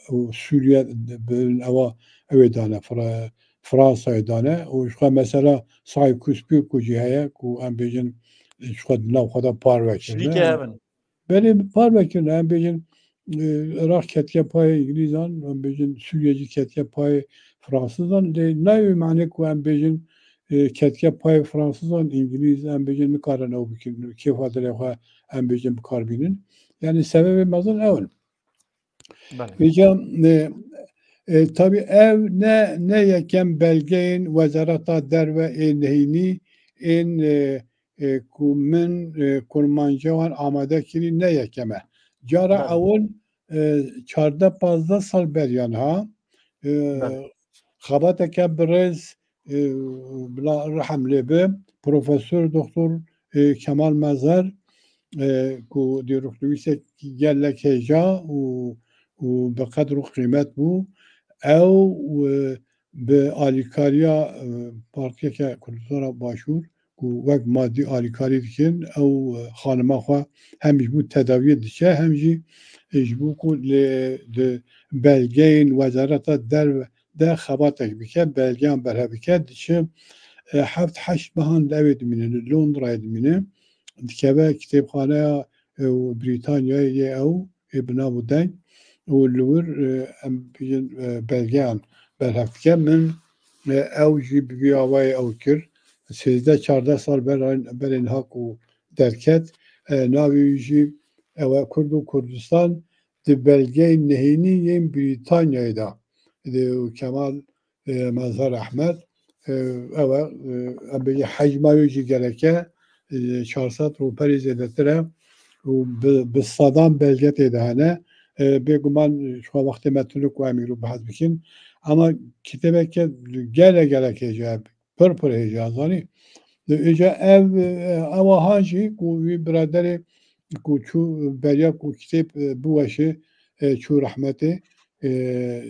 û Sûriye bi ewa ew ê dane, Fra-, Fransayê dane. Û ji xwe mesela Saykûspî ku jî heye, ku em bêjin, ji xwe di nav xwe de parve kirine. Şirîkê hev in. Belê, parve kirine, em bêjin, e, Iraq ketiye payê Îngilîzan, em bêjin Sûriye jî ketiye payê Fransizan. Lê nayê mane ku em bêjin, e, ketiye payê Fransizan, Îngilîz, em bêjin nikarin ew bikin, kêfa dilê xwe em bêjin bi kar bînin. Yani sebebê mezin ew in. Belê. Vêca, e, e, tabî ev ne, ne yekem belgeyên Wezareta Derve ê nehînî ên, e, e, ku min, e, kurmanciya wan amade kirî ne yekem e. Cara Belê. ewil, e, çardeh pazdeh sal beriya niha, e, Belê. xebateke birêz, e, bila rehem lê be, Profesor Doktor, e, Kemal Mezer, e, ku dîroknivîsek gelek hêja û, û bi qedr û qîmet bû. Ew, e, bi alîkariya, e, partiyeke Kurdistana Başûr, ku wek madî alîkarî dikin, ew, e, xanima xwe hem ji bo tedawiyê diçe, hem jî, e, ji bo ku lê di belgeyên Wezareta Derve de xebatek bike, belgeyan berhev bike, diçe, e, heft heşt mehan li ew ê dimîne, li Londrayê dimîne, dikeve kitêbxaneya, e, Brîtanyayê yê ew, ê bi nav û deng û li wir, e, em bêjin, e, belgeyan berhev dike. Min, e, ew jî bi vî awayê ew kir. Sêzdeh çardeh sal ber, berê niha ku derket, e, navê wî jî ew e Kurd û Kurdistan di belgeyên nehênî yên Brîtanyayê de. Di Kemal e, Mazhar Ehmed, e, ew e, e, em bêjin hecma wê jî gerek e, e, çar sed rûperê zêdetir e û bi, bi sedan belge tê de hene. E, bêguman, e, ji xwe wextê me tune ku em îro behs bikin. Ama kitêbeke gelek, gelek hêja, pir pir hêja, zanî. E, îca ev, e, ew aha jî ku wî biraderê ku çû beriya ku kitêb, e, biweşe, e, çû rehmetê, e,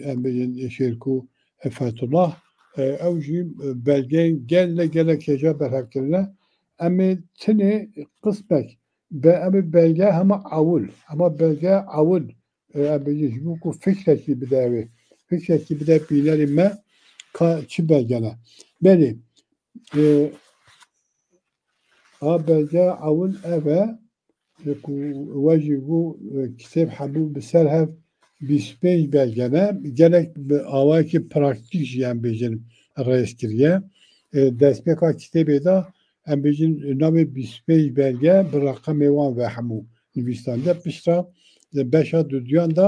em bêjin Şêrko Fethullah, e, ew jî, e, belgeyên gelek, gelek hêja berhev kirine. Em ê tinê qismek, be-, em ê belge hema ewil, hema belge ewil, e, em bêjin ji bo ku fikrekî bide ew ê. Fikrekî bide bînerê me ka çi belge ne. Belê, e, a belge ewil ev e, e, ku we jî got, e, kitêb hebû bi ser hev bîst û pênc belge ne, gelek bi awayekî praktîk jî em bêjin rêz kiriye. E, destpêka kitêbê de em bêjin navê bîst û pênc belge bi reqemê wan ve hemû nivîstan de, piştre, e, beşa duduyan de,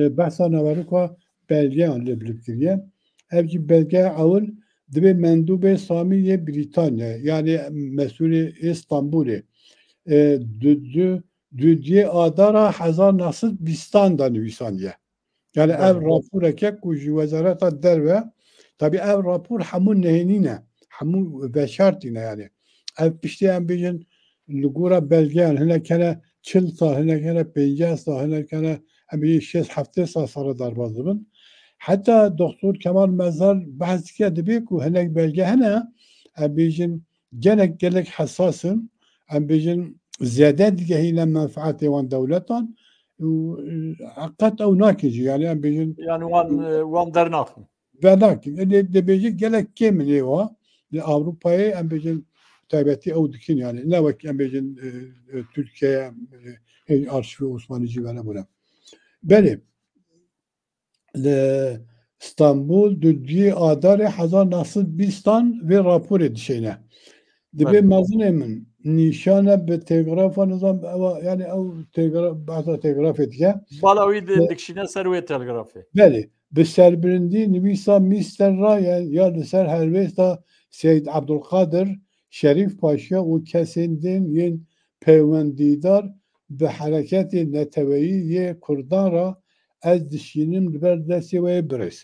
e, behsa naverika belgeyan lê biliv kiriye. Ev jî belgeya ewil dibê mendûbê Samî yê Brîtanya, yanî mesûlê Îstanbulê, e, du, du, dudiyê Adara hezar neh sed bîstan de nivîsandiye. Yani ev Belê. raporeke ku ji Wezareta Derve, tabî ev rapor hemû nehênî ne, hemû veşartî ne yani. Ev piştî em bêjin li gora belgeyan, hinek hene çil sal, hinek hene pênceh sal, hinek hene em bêjin şêst heftê sal sere derbas dibin. Heta Doktor Kemal Mezar behs dike, dibê ku hinek belge hene, em bêjin gelek, gelek hesas in, em bêjin zêde digehîne menfaetê wan dewletan û, e, qet ew nake jî, yani em bêjin Yani wan, e, wan dernaxin. Venakin. Lê dibêje gelek kêm in ê wa. Li Ewropayê em bêjin taybetî ew dikin yani. Ne wek em bêjin, e, e, Tirkiye, e, hê arşîvê Osmanî jî venebûne. Belê. Li Stenbul dudiyê Adarê hezar neh sed bîstan vê raporê dişêne. Dibê Belê. mezinê min nîşane bi telgrafa nizam ewa, yani ew telgra-, behsa telgrafê dike. Bala wî di-, Ve dikişîne ser wê telgrafê. Belê. Bi serbilindî nivîsa Mister Ryan ya li ser helwêsta Seyd Abdulkadir Şerîf Paşa û kesên din yên peywendîdar bi hereketê neteweyî yê Kurdan re ez dişînim li ber destê we yê birêz.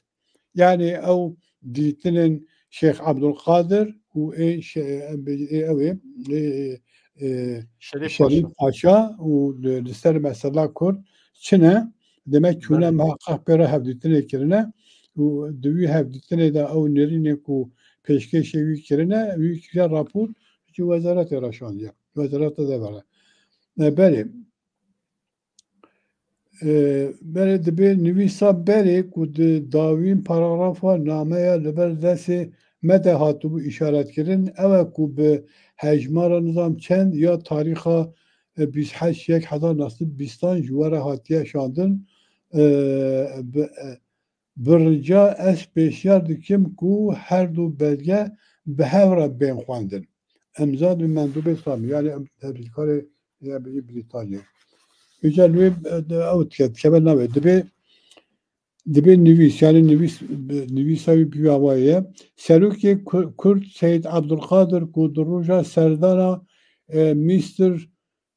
Yani ew dîtinên Şêx Ebdulqadir û ê şe-, em bê-, ê ew ê, ê, ê, ê, Şerîf Şerîf Paşa. Paşa û li, li ser mesela Kurd çi ne? Demek ki hûne Belê. Miheqeq pê re hevdîtinê kirine û di wî hevdîtinê de ew nêrînê ku pêşkêşê wî kirine, wî kiriye rapor, ji wezaretê re şandiye. Wezareta de vere. E, belê. E, belê dibe nivîsa berê ku di dawîn paragrafa nameya li ber destê me de hatibû îşaretkirin, ew e ku bi hejmara nizam çend ya tarîxa, e, bîst heşt yek hezar neh sed bîstan ji we re hatiye şandin. E, bi, e, bi rica ez pêşiyar dikim ku her du belge bi hev re bên xwendin. Emza bi mendûbê Samî, yani em-, tebcîlkarê ya bêjî Brîtanyayê. Îca li wê, e, de, ew dike, dikeve navê. Dibê, dibê nivîs, yani nivîs, nivîsa wî bi wî awayê ye. Serokê Kur-, Kurd Seyîd Ebdulqadir ku di roja serdana, e, Mister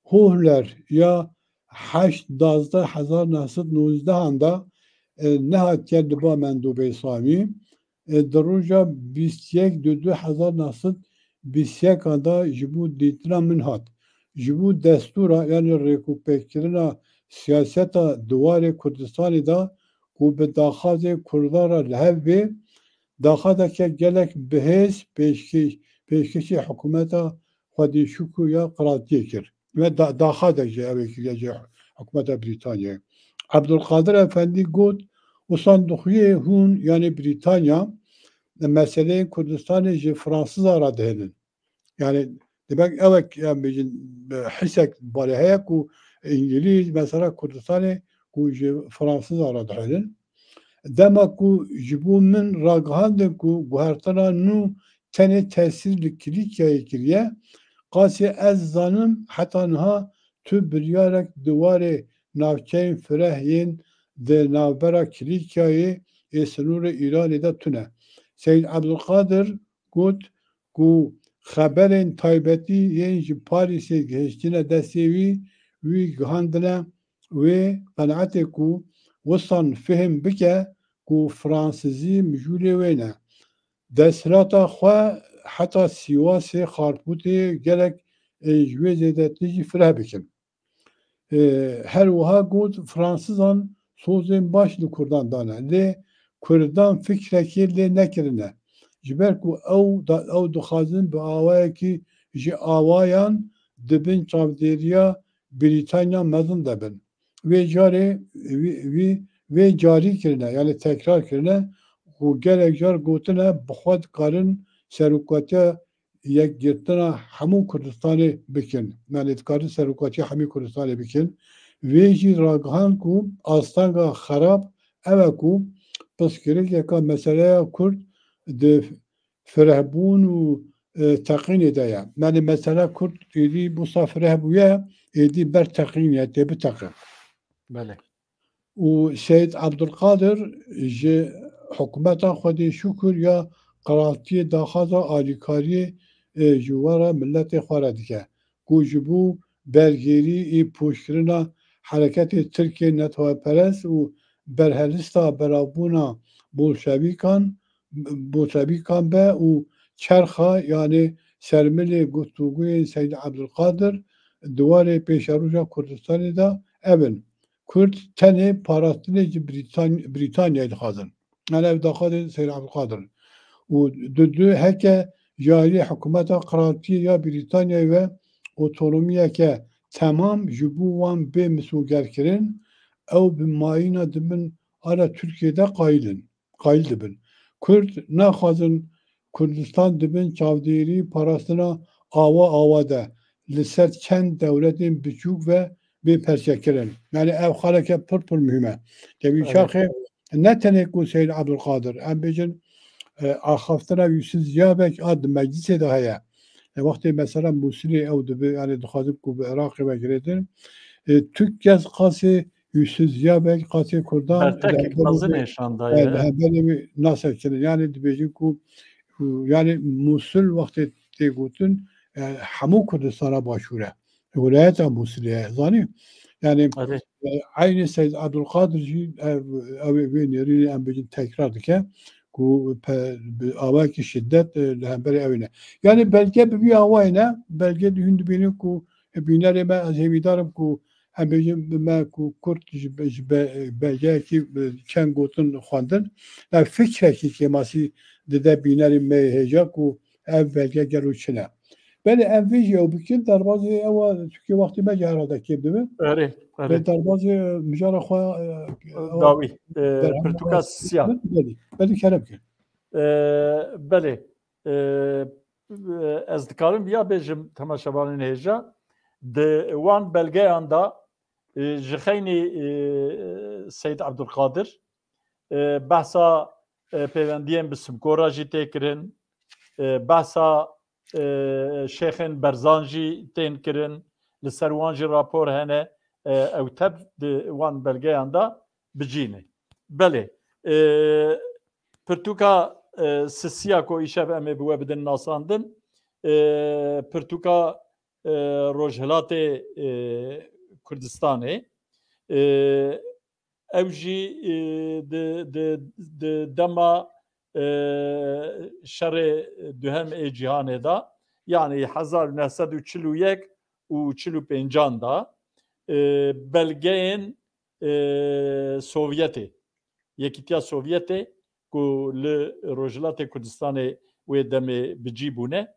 Hohler ya heşt duwazdeh hezar neh sed nozdehan de, e, nehatiye li ba mendûbê Samî. E, di roja bîst yek du du hezar neh sed bîst yekan de ji bo dîtina min hat. Ji bo destûra, yani rêkûpêkkirina siyaseta di warê Kurdistanê de ku bi daxwazê Kurdan re li hev bê, daxwazeke gelek bihêz pêşkêş-, pêşkêşî hikûmeta Xwedî Şukû ya qiraltiyê kir. Ve da-, daxwazek jî ew ê kiriye ji hikûmeta Brîtanyayê. Ebdulqadir Efendî got, Wisa dixuye hûn, yani Brîtanya, meseleyên Kurdistanê ji Fransiza re dihêlin. Yani demek ew ek, yani bêjin, e, hisek balê heye ku Îngilîz mesela Kurdistanê ku ji Fransiza re dihêlin. Dema ku ji bo min ragihandin ku guhertina nû tenê tesîr li Kilîkyayê kiriye, qasê ez zanim heta niha tu biryarek di warê navçeyên fireh yên di navbera Kilîkyayê ê sinûrê Îranê de tune. Seyîd Ebdulqadir got ku xeberên taybetî yên ji Parîsê gihiştine destê wî, wî gihandine wê qenaetê ku wisan fihim bike ku fransizî mijûlê wê ne. Desthilata xwe heta Sîwasê, Xarpûtê gelek, e, ji wê zêdetir jî fireh bikin. E, her wiha got, Fransizan sozên baş li Kurdan dane, lê Kurdan fikrekê lê nekirine. Ji ber ku ew da-, ew dixwazin bi awayekî ji awayan di bin çavdêriya Brîtanya mezin de bin. Vê carê, vî, vî, vê carî kirine, yani tekrar kirine, ku gelek car gotine, bi xwe dikarin serokatiya yekgirtina hemû Kurdistanê bikin. Yani dikarin serokatiya hemî Kurdistanê bikin. Vê jî ragihand ku astanga xerab ew e ku pirsgirêkeka meseleya Kurd di firehbûn û, e, teqînê de ye. Yani mesela Kurd êdî wisa fireh bûye, êdî ber teqîn ye, tê biteqe. Belê. Û Seyîd Ebdulqadir ji hikûmeta Xwedê Şukir ya qiraltiyê daxwaza alîkariyê, e, ji we re miletê xwe re dike, ku ji bo bergêrî ê pûçkirina hereketê Tirkê netweperest û berhelista belavbûna bolşevîkan, bolşevîkan be û çerxa, yanê sermilê guftûgoyên Seyîd Ebdulqadir di warê pêşeroja Kurdistanê de ev in. Kurd tenê parastinê ji Brîtan-, Brîtanyayê dixwazin. Yani ev daxwazê Seyîd Ebdulqadir in. Û du du heke ji alî hikûmeta qiraltiyê ya Brîtanyayê ve otonomiyeke temam ji bo wan bê misogerkirin, ew bi mayîna di bin ala Tirkiyê de qayil in. Qayil dibin. Kurd naxwazin Kurdistan di bin çavdêrî parastina awa awa de li ser çend dewletên biçûk ve bê perçekirin. Yani ev xaleke pir pir muhîm e. Tevî Evet. çaxê ne tenê ku Seyîd Ebdulqadir, em bêjin, e, axaftina Yusuf Ziya Beg a di meclisê de heye. E, wextê mesela Mûsilê ew dibe, yani dixwazin ku bi Iraqê ve girêdin. E, tu kes qasê Yusuf Ziya Beg qasê Kurdan Bertekek mezin ê şan daye. Li hemberê wî nasekirin. Yani dibêjin ku, yani Mûsil wextê tê gotin, e, hemû Kurdistana Başûr e. Wilayeta Mûsilê ye, zanî? Yani, Erê. e, eynî Seyd Abdulkadir jî ev, ew ê vê nêrînê em bêjin tekrar dike ku pe-, bi awayekî şiddet, e, li hemberî ew ne. Yani belge bi vî awayê ne, belge hûn dibînin ku, e, bînerê me, ez hêvîdar im ku em bêjin bi me ku Kurd ji be-, ji be-, belgeyekî, e, çend gotin xwendin, yani fikrekî kêmasî dide bînerî me hêja ku ev belge gelo çi ne. Belê em vê jî ew bikin, derbazê ew a, çunkî wextê me jî herhalde kêm dibe. Erê, erê. Belê derbazê mijara xwe, e, ew Dawî, e, berhema pirtûka sisiya. Belê, belê, kerem kir. E, belê. E, ez dikarim viya bêjim temaşevanên hêja. Di wan belgeyan de, e, ji xeynî, e, Seyd Abdulkadir, e, behsa, e, pêvendiyên bi Simko re jî tê kirin, e, behsa, e, Şêxên Berzan jî tên kirin, li ser wan jî rapor hene, e, ew tev di wan belgeyan de bi cî ne. Belê, e, pirtûka, e, sisiya ku îşev em ê bi we bidin nasandin, e, pirtûka, e, Rojhilatê, e, Kurdistanê, e, ew jî, e, di, di, di dema, e, şerê duhem ê cîhanê de, yanî hezar neh sed û çil û yek û çil û pêncan de, e, belgeyên, e, Sovyetê, Yekîtiya Sovyetê ku li Rojhilatê Kurdistanê wê demê bi cî bûne,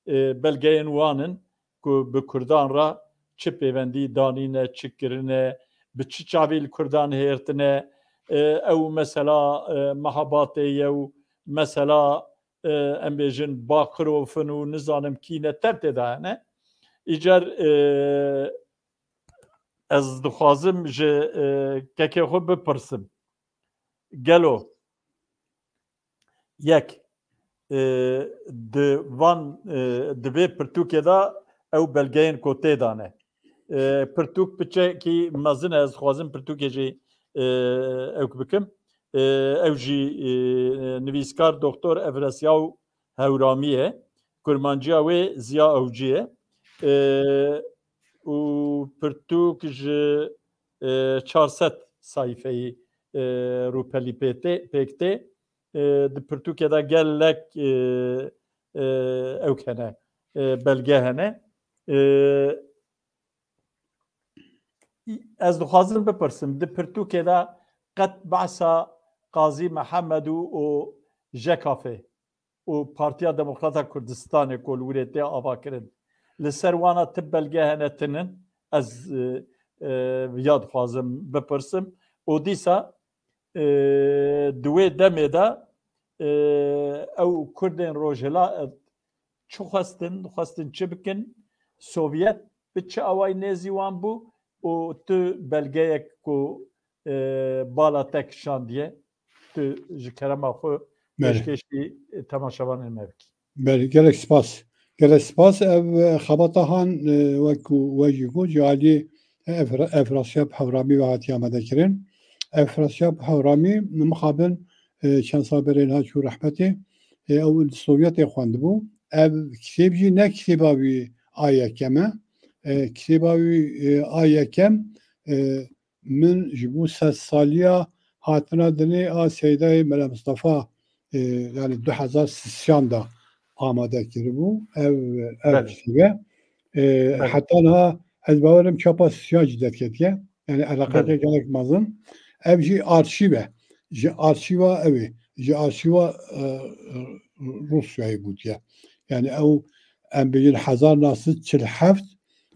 e, belgeyên wan in ku bi Kurdan re çi pêvendî danîne, çi kirine, bi çi çavî li Kurdan hêrtine, e, ew mesela, e, Mehabatê ye û mesela, e, em bêjin Bakirov in û nizanim kî ne tev tê de hene. Îcar, e, ez dixwazim ji, e, kekê xwe bipirsim. Gelo yek, e, di van, e, di vê pirtûkê de ew belgeyên ku tê de ne. E, pirtûk piçekî mezin e, ez dixwazim pirtûkê jî, e, ewk bikim. E, ew jî, e, nivîskar Doktor Efrasyaw Hewramî ye. Kurmanciya wê Ziya Ewcî ye. E, û pirtûk ji, e, çar sed sayfeyî, e, rûpelî pê tê, pêk tê. E, di pirtûkê de gelek, e, e, ewk hene, e, belge hene. E, ez dixwazim bipirsim, di pirtûkê de qet behsa Qazî Mihemed û, û JKF'ê û Partiya Demokrata Kurdistanê ku li wirê tê avakirin, li ser wana ti belge hene tinin, ez, e, e, viya dixwazim bipirsim. Û dîsa, e, di wê demê de, e, ew Kurdên Rojhilat çi xwestin, xwestin çi bikin, Sovyet bi çi awayî nêzî wan bû û tu belgeyek ku, e, bala te kişandiye, tu ji kerema xwe Belê. pêşkêşî, e, temaşevanên me bikî. Belê, gelek spas. Gelek spas. Ev, e, xebata han, e, wek ku we jî got, ji aliyê Efra-, Efrasyab Hewramî ve hatiye amade kirin. Efrasyab Hewramî mixabin, e, çend sal berê niha çû rehmetê. E, ew li Sovyetê xwendibû. Ev kitêb jî ne kitêba wî a yekem e. E, kitêba wî, e, a yekem, e, min ji bo sedsaliya hatina dinê a Seydayê Mela Mistefa, e, yani du hezar sisiyan de amade kiribû. Ev, ev Belê. kitêbe. E, Belê. heta niha ez bawerim çapa sisiyan jî derketiye. Yani eleqeke Belê. gelek mezin. Ev jî arşîv e. Ji arşîva ew ê. Ji arşîva, e, e, Rûsyayê gotiye. Yani ew em bêjin hezar neh sed çil heft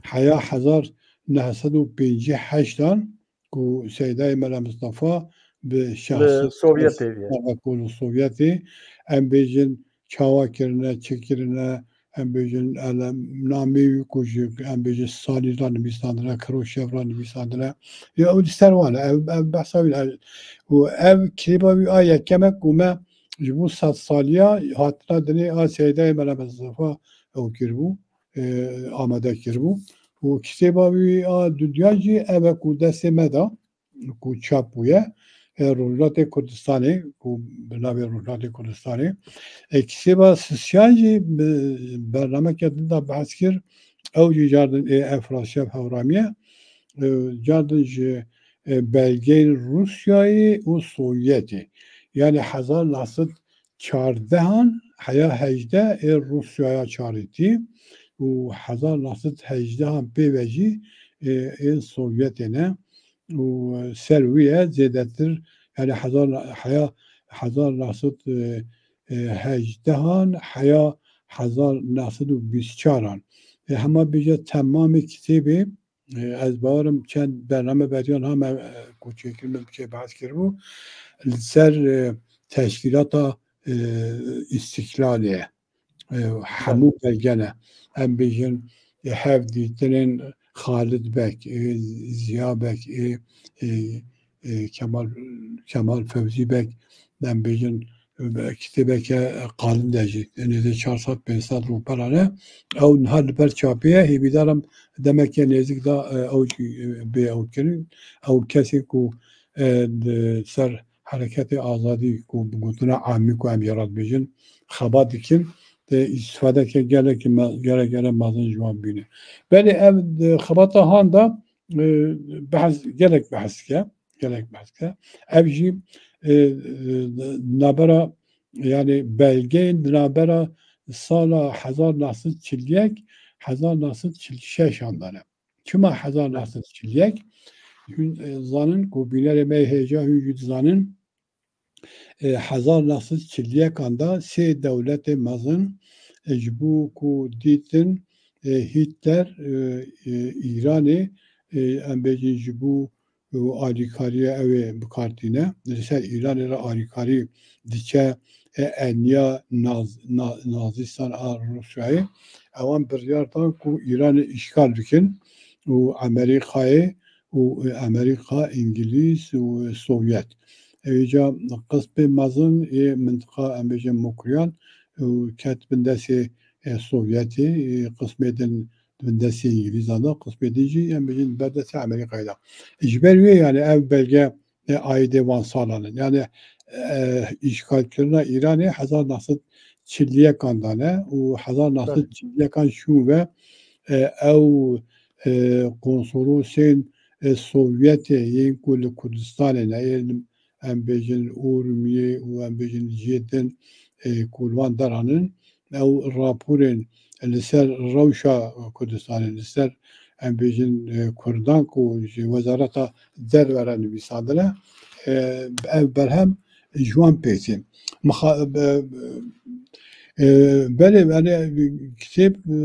heya hezar neh sed û pêncî heşt an ku Seydayê Mela Mistefa bi şahsiyet Sovyetê ye. Ku li Sovyetê, em bêjin çawa kirine, çi kirine, em bêjin ele namê wî ku ji, em bêjin Stalîn re nivîsandine, Khrushchev re nivîsandine. Ya ew li ser wan e, ev, ev behsa wî ne. Û ev kitêba wî a yekem e ku me ji bo sedsaliya hatina dinê a Seydayê Mela Mistefa ew kiribû, e, amade kiribû. Û kitêba wî a dudiyan jî ev e ku destê me de, ku çap bûye, e, Rojhilatê Kurdistanê, ku bi navê Rojhilatê Kurdistanê. E, kitêba sisiyan jî bi bernameke din de behs kir, ew jî cardin ê Efrasiyab Hewramiye. e, cardin ji, e, belgeyên Rûsyayê û Sovyetê. Yani hezar neh sed çardehan heya hejdeh ê Rûsyaya çarîtî û hezar neh sed hejdehan pê ve jî, e, ên Sovyetê ne û ser wî ye zêdetir, yani hezar, heya hezar neh sed, e, e, hejdehan heya hezar neh sed û bîst çaran. E, hema bêje temamê kitêbê, e, ez bawerim çend bername beriyan ha me, e, ku çêkir min bi çê behs kiribû, li ser, e, teşkîlata, e, Îstîklalê ye. E, hemû belge ne. Em bêjin, e, hevdîtinên Xalid Beg, e, Ziya Beg, e, e, e, Kemal, Kemal Fevzî Beg, em bêjin, e, kitêbeke qalin de jî, nêzî çar sed pênc sed rûpela ne. Ew niha li ber çapê ye, hêvîdar im demeke nêzik de, e, ew jî, e, bê ew kirin. Ew kesê ku, e, li ser hereketê azadî ku bi gotina amî ku em jê re dibêjin, xebat dikin, e, îstîfadeke gelek me-, gelek, gelek mezin ji wan bîne. Belê ev, e, xebata han de, e, behs, gelek behs dike, gelek behs dike. Ev jî, e, e, nabera, yani belgeyên di nabera sala hezar neh sed çil yek, hezar neh sed çil şeş an de ne. Çima hezar neh sed çil yek? Hûn, e, zanin ku bînerê me yê hêja hûn jî dizanin, e, hezar neh sed çil yekan de sê dewletê mezin, e, ji bo ku dîtin, e, Hitler, e, e, Îranê, e, em bêjin ji bo û alîkariya ew ê bi kar tîne. Li ser Îranê re alîkarî diçe, e, eniya naz-, na-, nazîstan a Rûsyayê. Ewan biryar dan ku Îranê îşgal bikin û Amerîkayê û, e, Amerîka, Îngilîz û Sovyet. Êca qismê mezin ê mintiqa em bêjin Mukriyan û ket bin destê, e, Sovyetê, e, qismê din di bin destê Îngilîzan de, qismê din jî em bêjin ber destê Amerîkayê de. Ji ber wê yani ev belge, e, aîdê van salan in. Yani, e, îşgalkirina Îranê hezar neh sed çil yekan de ne û hezar neh sed çil yekan şûn ve, e, ew, e, konsolosên, e, Sovyetê yên ku li Kurdistanê ne, yên em bêjin Urmiyê û em bêjin cihê din, e, ku li wan deran in, ew raporên li ser rewşa Kurdistanê, li ser em bêjin, e, Kurdan ku ji Wezareta Derve re nivîsandine, e, ev berhem ji wan pêk tê. Mixa-, be-, e, belê, yani, kitêb, e,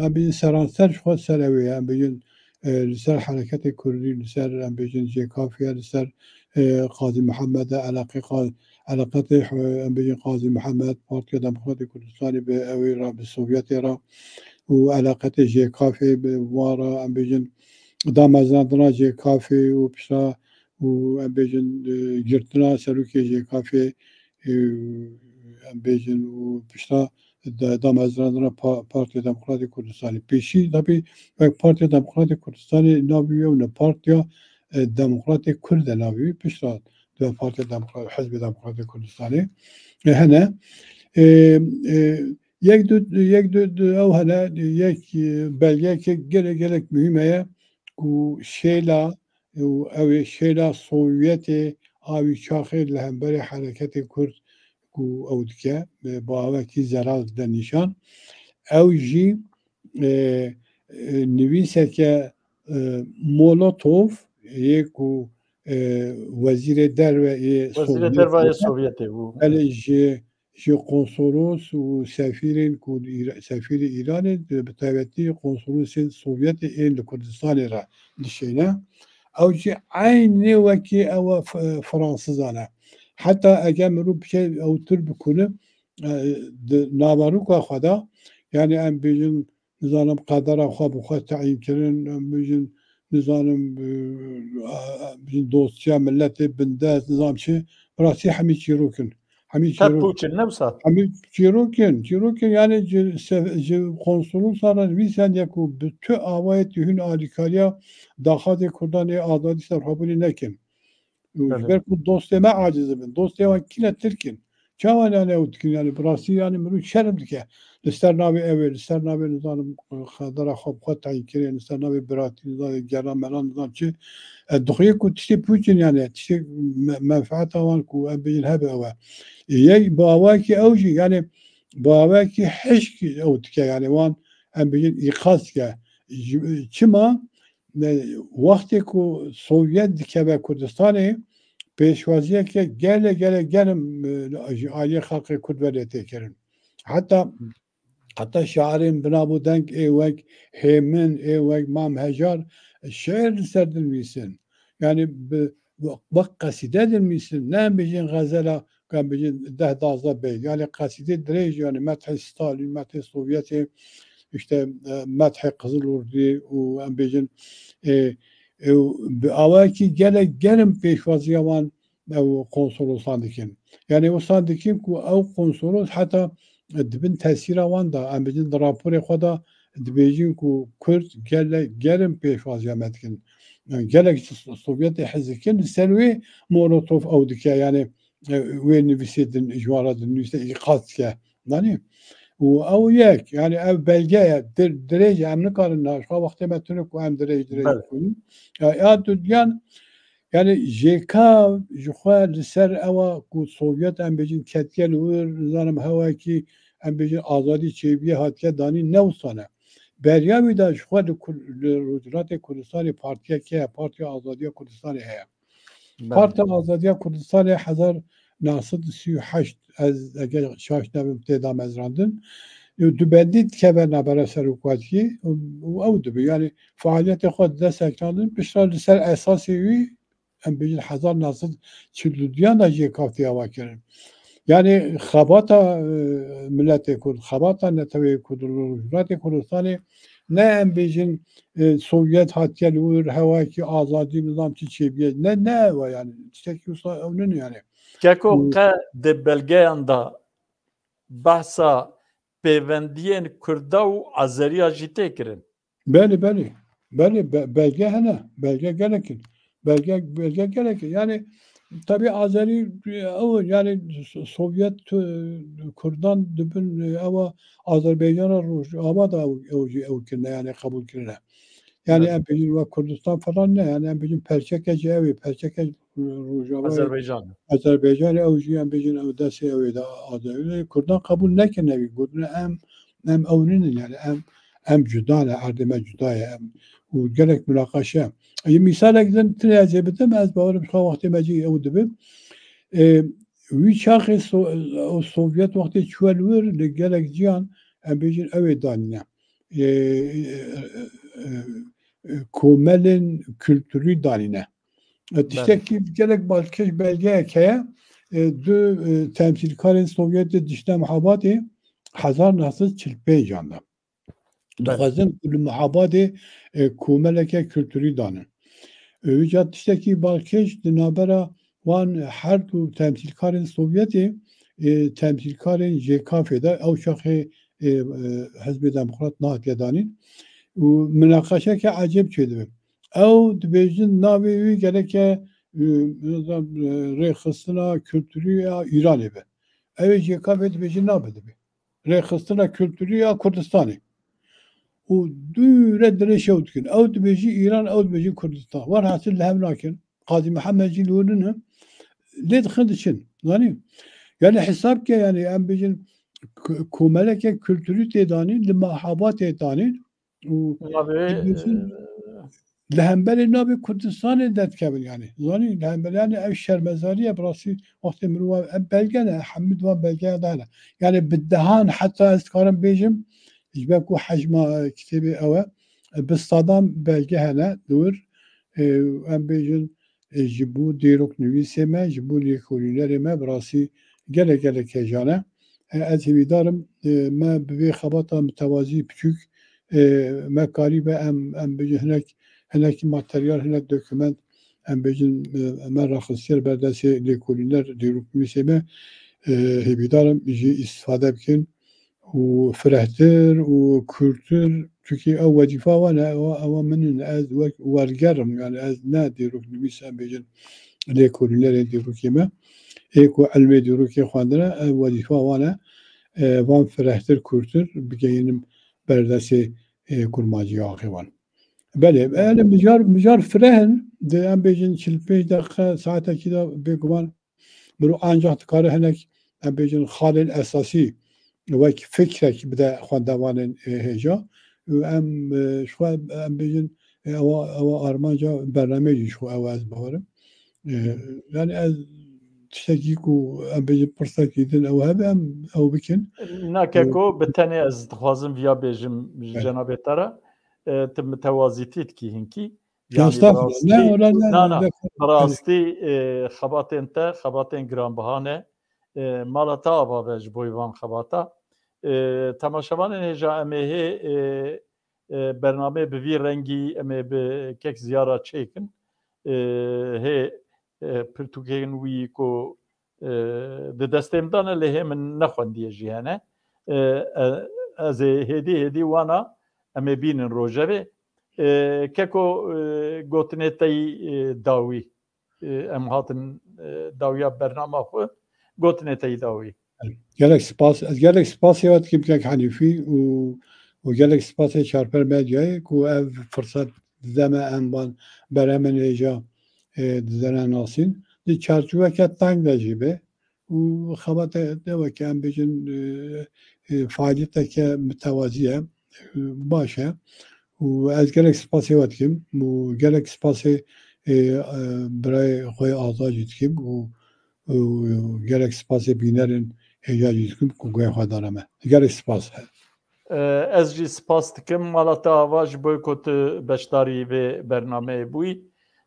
em bêjin seranser ji xwe ser ew ê, em bêjin, e, li ser hereketê Kurdî, li ser, em bêjin, J K F'ê, li ser, e, Qazî Mihemed e, eleqê Qa-, eleqetê, e, em bêjin, Qazî Mihemed, Partiya Demokratê Kurdistanê bi ew ê re, bi Sovyetê re û eleqetê J K F'ê bi wan re, em bêjin, damezrandina J K F'ê û pişta û em bêjin, e, girtina serokê J K F'ê, e, em bêjin û pişta da-, damezrandina pa-, Partiya Demokratê Kurdistanê. Pêşî, tabî, wek Partiya Demokratê Kurdistanê navê wî ew ne, Partiya, e, Demokratê Kurd e navê wî, pişta di Partiya Demokrat, Hizbê Demokratê Kurdistanê, e, hene. E, e, yek du, yek du, du ew hene, yek, e, belgeyeke gelek, gelek muhîm heye ku şêla û ew ê şêla Sovyetê a wî çaxê li hemberî hereketê Kurd ku ew dike, e, bi awekî zelal dide nîşan. Ew jî, e, e, nivîseke, e, Molotov yê ku, e, wezîrê derve yê Wezîrê Sovyetê, Derve yê Sovyetê bû. Belê ji ji konsolos û sefîrên ku Îra-, sefîrê Îranê, bi taybetî konsolosên Sovyetê ên li Kurdistanê re dişêne. Ew jî eynê wekî ew e, F-, Fransizan e. Heta eger mirov biçe ew tur bikune, e, di naveroka xwe de, yani em bêjin, nizanim, qedera xwe bi xwe teyîn kirin, em bêjin, nizanim, e, e, bêjin dostiya miletê bindest, nizanim çi, bi rastî hemî çîrok in. Hemî Te çîrok pûç in, ne wisa? Hemî çîrok in, çîrok in, yani ji se-, ji konsolosa re nivîsand ya ku bi tu awayê tu hûn alîkariya daxwazê Kurdan ê azadî serxwebûnê nekin. Û ji Belê. ber ku dostê me aciz bin, dostê wan kî ne Tirk in. Çawa yani ew dikin yani, bi rastî yani mirov şerm dike. Li ser navê ew ê, li ser navê nizanim, xedera xwe bi xwe tayîn kirê, li ser navê biratî, nizanim gera mela, nizanim çi. E, dixuye ku tiştê pûç in yani, tiştê me-, menfeeta wan ku em bêjin hebe ew e. E, yek bi awayekî ew jî yani, bi awayekî hişk ew dike yani, wan em bêjin îqaz dike. Ji-, çima? Ne, wextê ku Sovyet dikeve Kurdistanê, pêşwaziyeke gelek, gelek germ, e, ji aliyê xelkê Kurd ve lê tê kirin. Heta, heta şairên binavûdeng ê wek Hêmin, ê wek Mam Hejar şiir li ser dinivîsin. Yani bi, wek qesîde dinivîsin, ne em bêjin xezela, em bêjin deh duwazdeh beyt. Yani qesîdê dirêj, yani methê Stalin, methê Sovyetê, işte, e, methê Qizil Ordî û em bêjin, e, e, û bi awayekî gelek germ pêşwaziya wan ew konsolosan dikin. Yani wisa dikin ku ew konsolos heta, e, di bin tesîra wan de, em bêjin di raporê xwe de dibêjin ku Kurd gelek germ pêşwaziya me dikin. Yani gelek ji So-, Sovyetê hez dikin, li ser wê Molotov ew dike, yani, e, wê nivîsê din, ji wan re dinivîse, îqaz dike. Danî? Û ew yek, yani ev belge ye, dir-, dirêj e, em nikarin niha, ji xwe wextê me tune ku em dirêj, dirêj Belê. bikin. Ya, ya dudiyan, yani J K ji xwe li ser ewa ku Sovyet, em bêjin, ketiye li wir, nizanim hewekî, em bêjin, azadî çêbûye hatiye danîn, ne wisa ne. Beriya wî de ji xwe li Kur-, li Rojhilatê Kurdistanê partiyek heye, Partiya Azadiya Kurdistanê heye. Belê. Partiya Azadiya Kurdistanê hezar neh sed û sî û heşt, ez eger şaş nebim, tê damezrandin. Û dubendî dikeve navbera serokatiyê û, û ew dibe. Yani faaliyetê xwe dide sekinandin, piştre li ser esasê wî, em bêjin hezar neh sed çil û duyan de jê kaftiya wa kirin. Yani xebata, e, miletê Kurd, xebata neteweyê Kurd li Rojhilatê Kurdistanê, ne em bêjin, e, Sovyet hatiye li wir, hewakî azadî, nizam çi çêbûye. Ne, ne ew e yani. Tiştekî wisa ew nîne yani. Keko, Û qe di belgeyan de behsa pêvendiyên Kurda û Azeriya jî tê kirin. Belê, belê. Belê, be-, belge hene. Belge gelek in. Belge, belge gelek in. Yani, tabii Azerî, ew, yani So-, Sovyet, e, Kurdan dibin, e, ewa Azerbaycana Rojava da ew, ew jî ew kirine, yani qebûl kirine. Yani Evet. em bêjin wek Kurdistan falan ne, yani em bêjin perçeke jî ew ê, perçeke Rojava Azerbaycan. Azerbaycan ew jî em bêjin ew destê ew ê de Azerbaycan. Kurdan qebûl nekirine wî, gotine em, em ew nînin yani, em, em cuda ne, erdê me cuda ye, em, û gelek münaqeşe. Ê, mîsalek din tune ez ê bidim, ez bawerim ji xwe wextê me jî ew dibim. Ê, wî çaxê So-, ew Sovyet wextê çûye li wir, li gelek ciyan, em bêjin ew ê danîne. Ê, e, e, e, e, komelên kulturî danîne. E, Belê. Tiştekî gelek balkêş belgeyek heye, e, du, e, temsîlkarên Sovyetê diçine Mihabatê hezar neh sed çil pênc de. Belê. Dixwazin ku li Mihabatê, e, komeleke kulturî danin. E, wî ca tiştekî balkêş di navbera wan her du temsîlkarên Sovyetê, e, temsîlkarên J K F'ê de, ew çaxê, e, e, Hizbê Demokrat nehatiye danîn û minaqeşeke ecêb çêdibe. Ew dibêjin navê wî gereke, e, e, rêxistina kulturî ya Îranê be. Ew ê J K F'ê dibêjin nabe, dibe rêxistina kulturî ya Kurdistanê. Û dûre dirêj ew dikin. Ew dibêjî Îran, ew dibêjî Kurdistan. Werhasil li hev nakin. Qazî Mihemed jî li wir nîne. Lê dixin diçin. Zanî? Yani hesab ke, yani em bêjin k-, komeleke kulturî tê danîn, li Mehabatê danîn. Û Navê, dibêjin, e, li hemberê navê Kurdistanê derdikevin yani. Zanî, li hemberê yani ev şermezarî ye, bi rastî wextê mirov, ev belge ne, hemî di wan belgeya de hene. Yani bi dehan heta ez dikarim bêjim, ji ber ku hecma, e, kitêbê ew e, e, bi sadan belge hene li wir, e, em bêjin, e, ji bo dîroknivîsê me, ji bo lêkolînerê me bi rastî gelek gelek hejan e. E, ez hêvîdar im, e, me bi vê xebata mitewazî piçûk, e, me karîbe em, em bêjin hinek, hinekî materyal, hinek dokument, em bêjin, e, me raxistiye li ber destê lêkolîner, dîroknivîsê me, e, hêvîdar im jî îstîfade bikin û firehtir û kûrtir, çunkî ew wezîfa wan e, ew, ew min in, ez wek werger im, yani ez ne dîroknivîs, em bêjin lêkolînerê dîrokê me. ê ku ilmê dîrokê xwendine, ev wezîfa wan e, e, van firehtir, kûrtir bigeyînim berdestê, e, kurmanciya axê wan. Belê, yani mijar, mijar fireh in, di em bêjin çil pênc deqe, saetekî de bêguman mirov ancak dikare hinek, em bêjin, xalên esasî wek fikrek bide xwendevanên, e, hêja. Û em, e, ji xwe em bêjin, e, ewa, ewa armanca bernameyê jî ji xwe ew ez bawerim. E, yani ez tiştekî ku em bêjin pirsekî din ew hebe em ew bikin. Na E, keko, bi tenê ez dixwazim viya bêjim ji Evet. cenabê te re. E, tu mitewazîtî dikî hinkî. Ya Yanî bi estağfurullah. Ne, rastî, öyle ne, na, na, ne, bi rastî, e, xebatên te, xebatên giranbiha ne. E, mala te ava be ji bo van xebata. E, temaşevanên hêja em ê hê, e, e, bernameyê bi vî rengî em ê bi kek Ziya re çêkin. E, hê, e, pirtûkên wî ku, e, di destê min de ne, lê hê min nexwendiye jî hene. E, e, ez ê hêdî hêdî wana em ê bînin rojevê. E, keko, e, gotinê te yî, e, dawî. E, em hatin, e, dawiya bernama xwe. Gotinê te yî dawî. Gelek spas. Ez gelek spasê we dikim kek Henîfî û, û gelek spasê Çarper Medyayê ku ev firset dide me em van berhemên hêja, e, didene nasîn. Di çarçoveke teng de jî be û xebate ne weke em bêjin, e, e, faaliyeteke mitewazî ye, e, baş e. Û ez gelek spasê we dikim û gelek spasê, e, e, birayê xwe yê Azad jî dikim û, û gelek spasê bînerên hêja jî dikim ku guhê xwe dane me. Gelek spas. E, ez jî spas dikim mala te ava ji bo ku tu beşdarî vê bernameyê bûyî.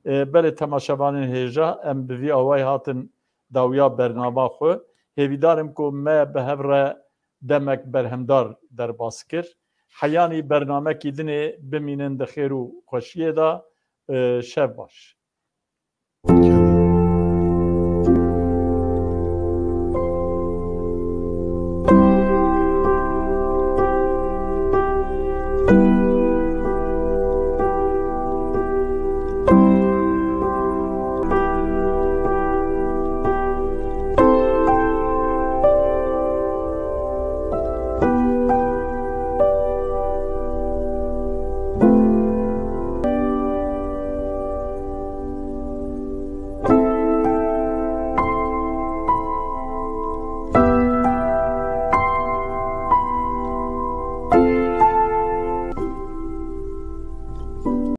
E, belê temaşevanên hêja, em bi vî awayî hatin dawiya bernama xwe. Hêvîdar im ku me bi hev re demek berhemdar derbas kir. Heyanî bernamekî dinê bimînin di xêr û xweşiyê de. E, şev baş.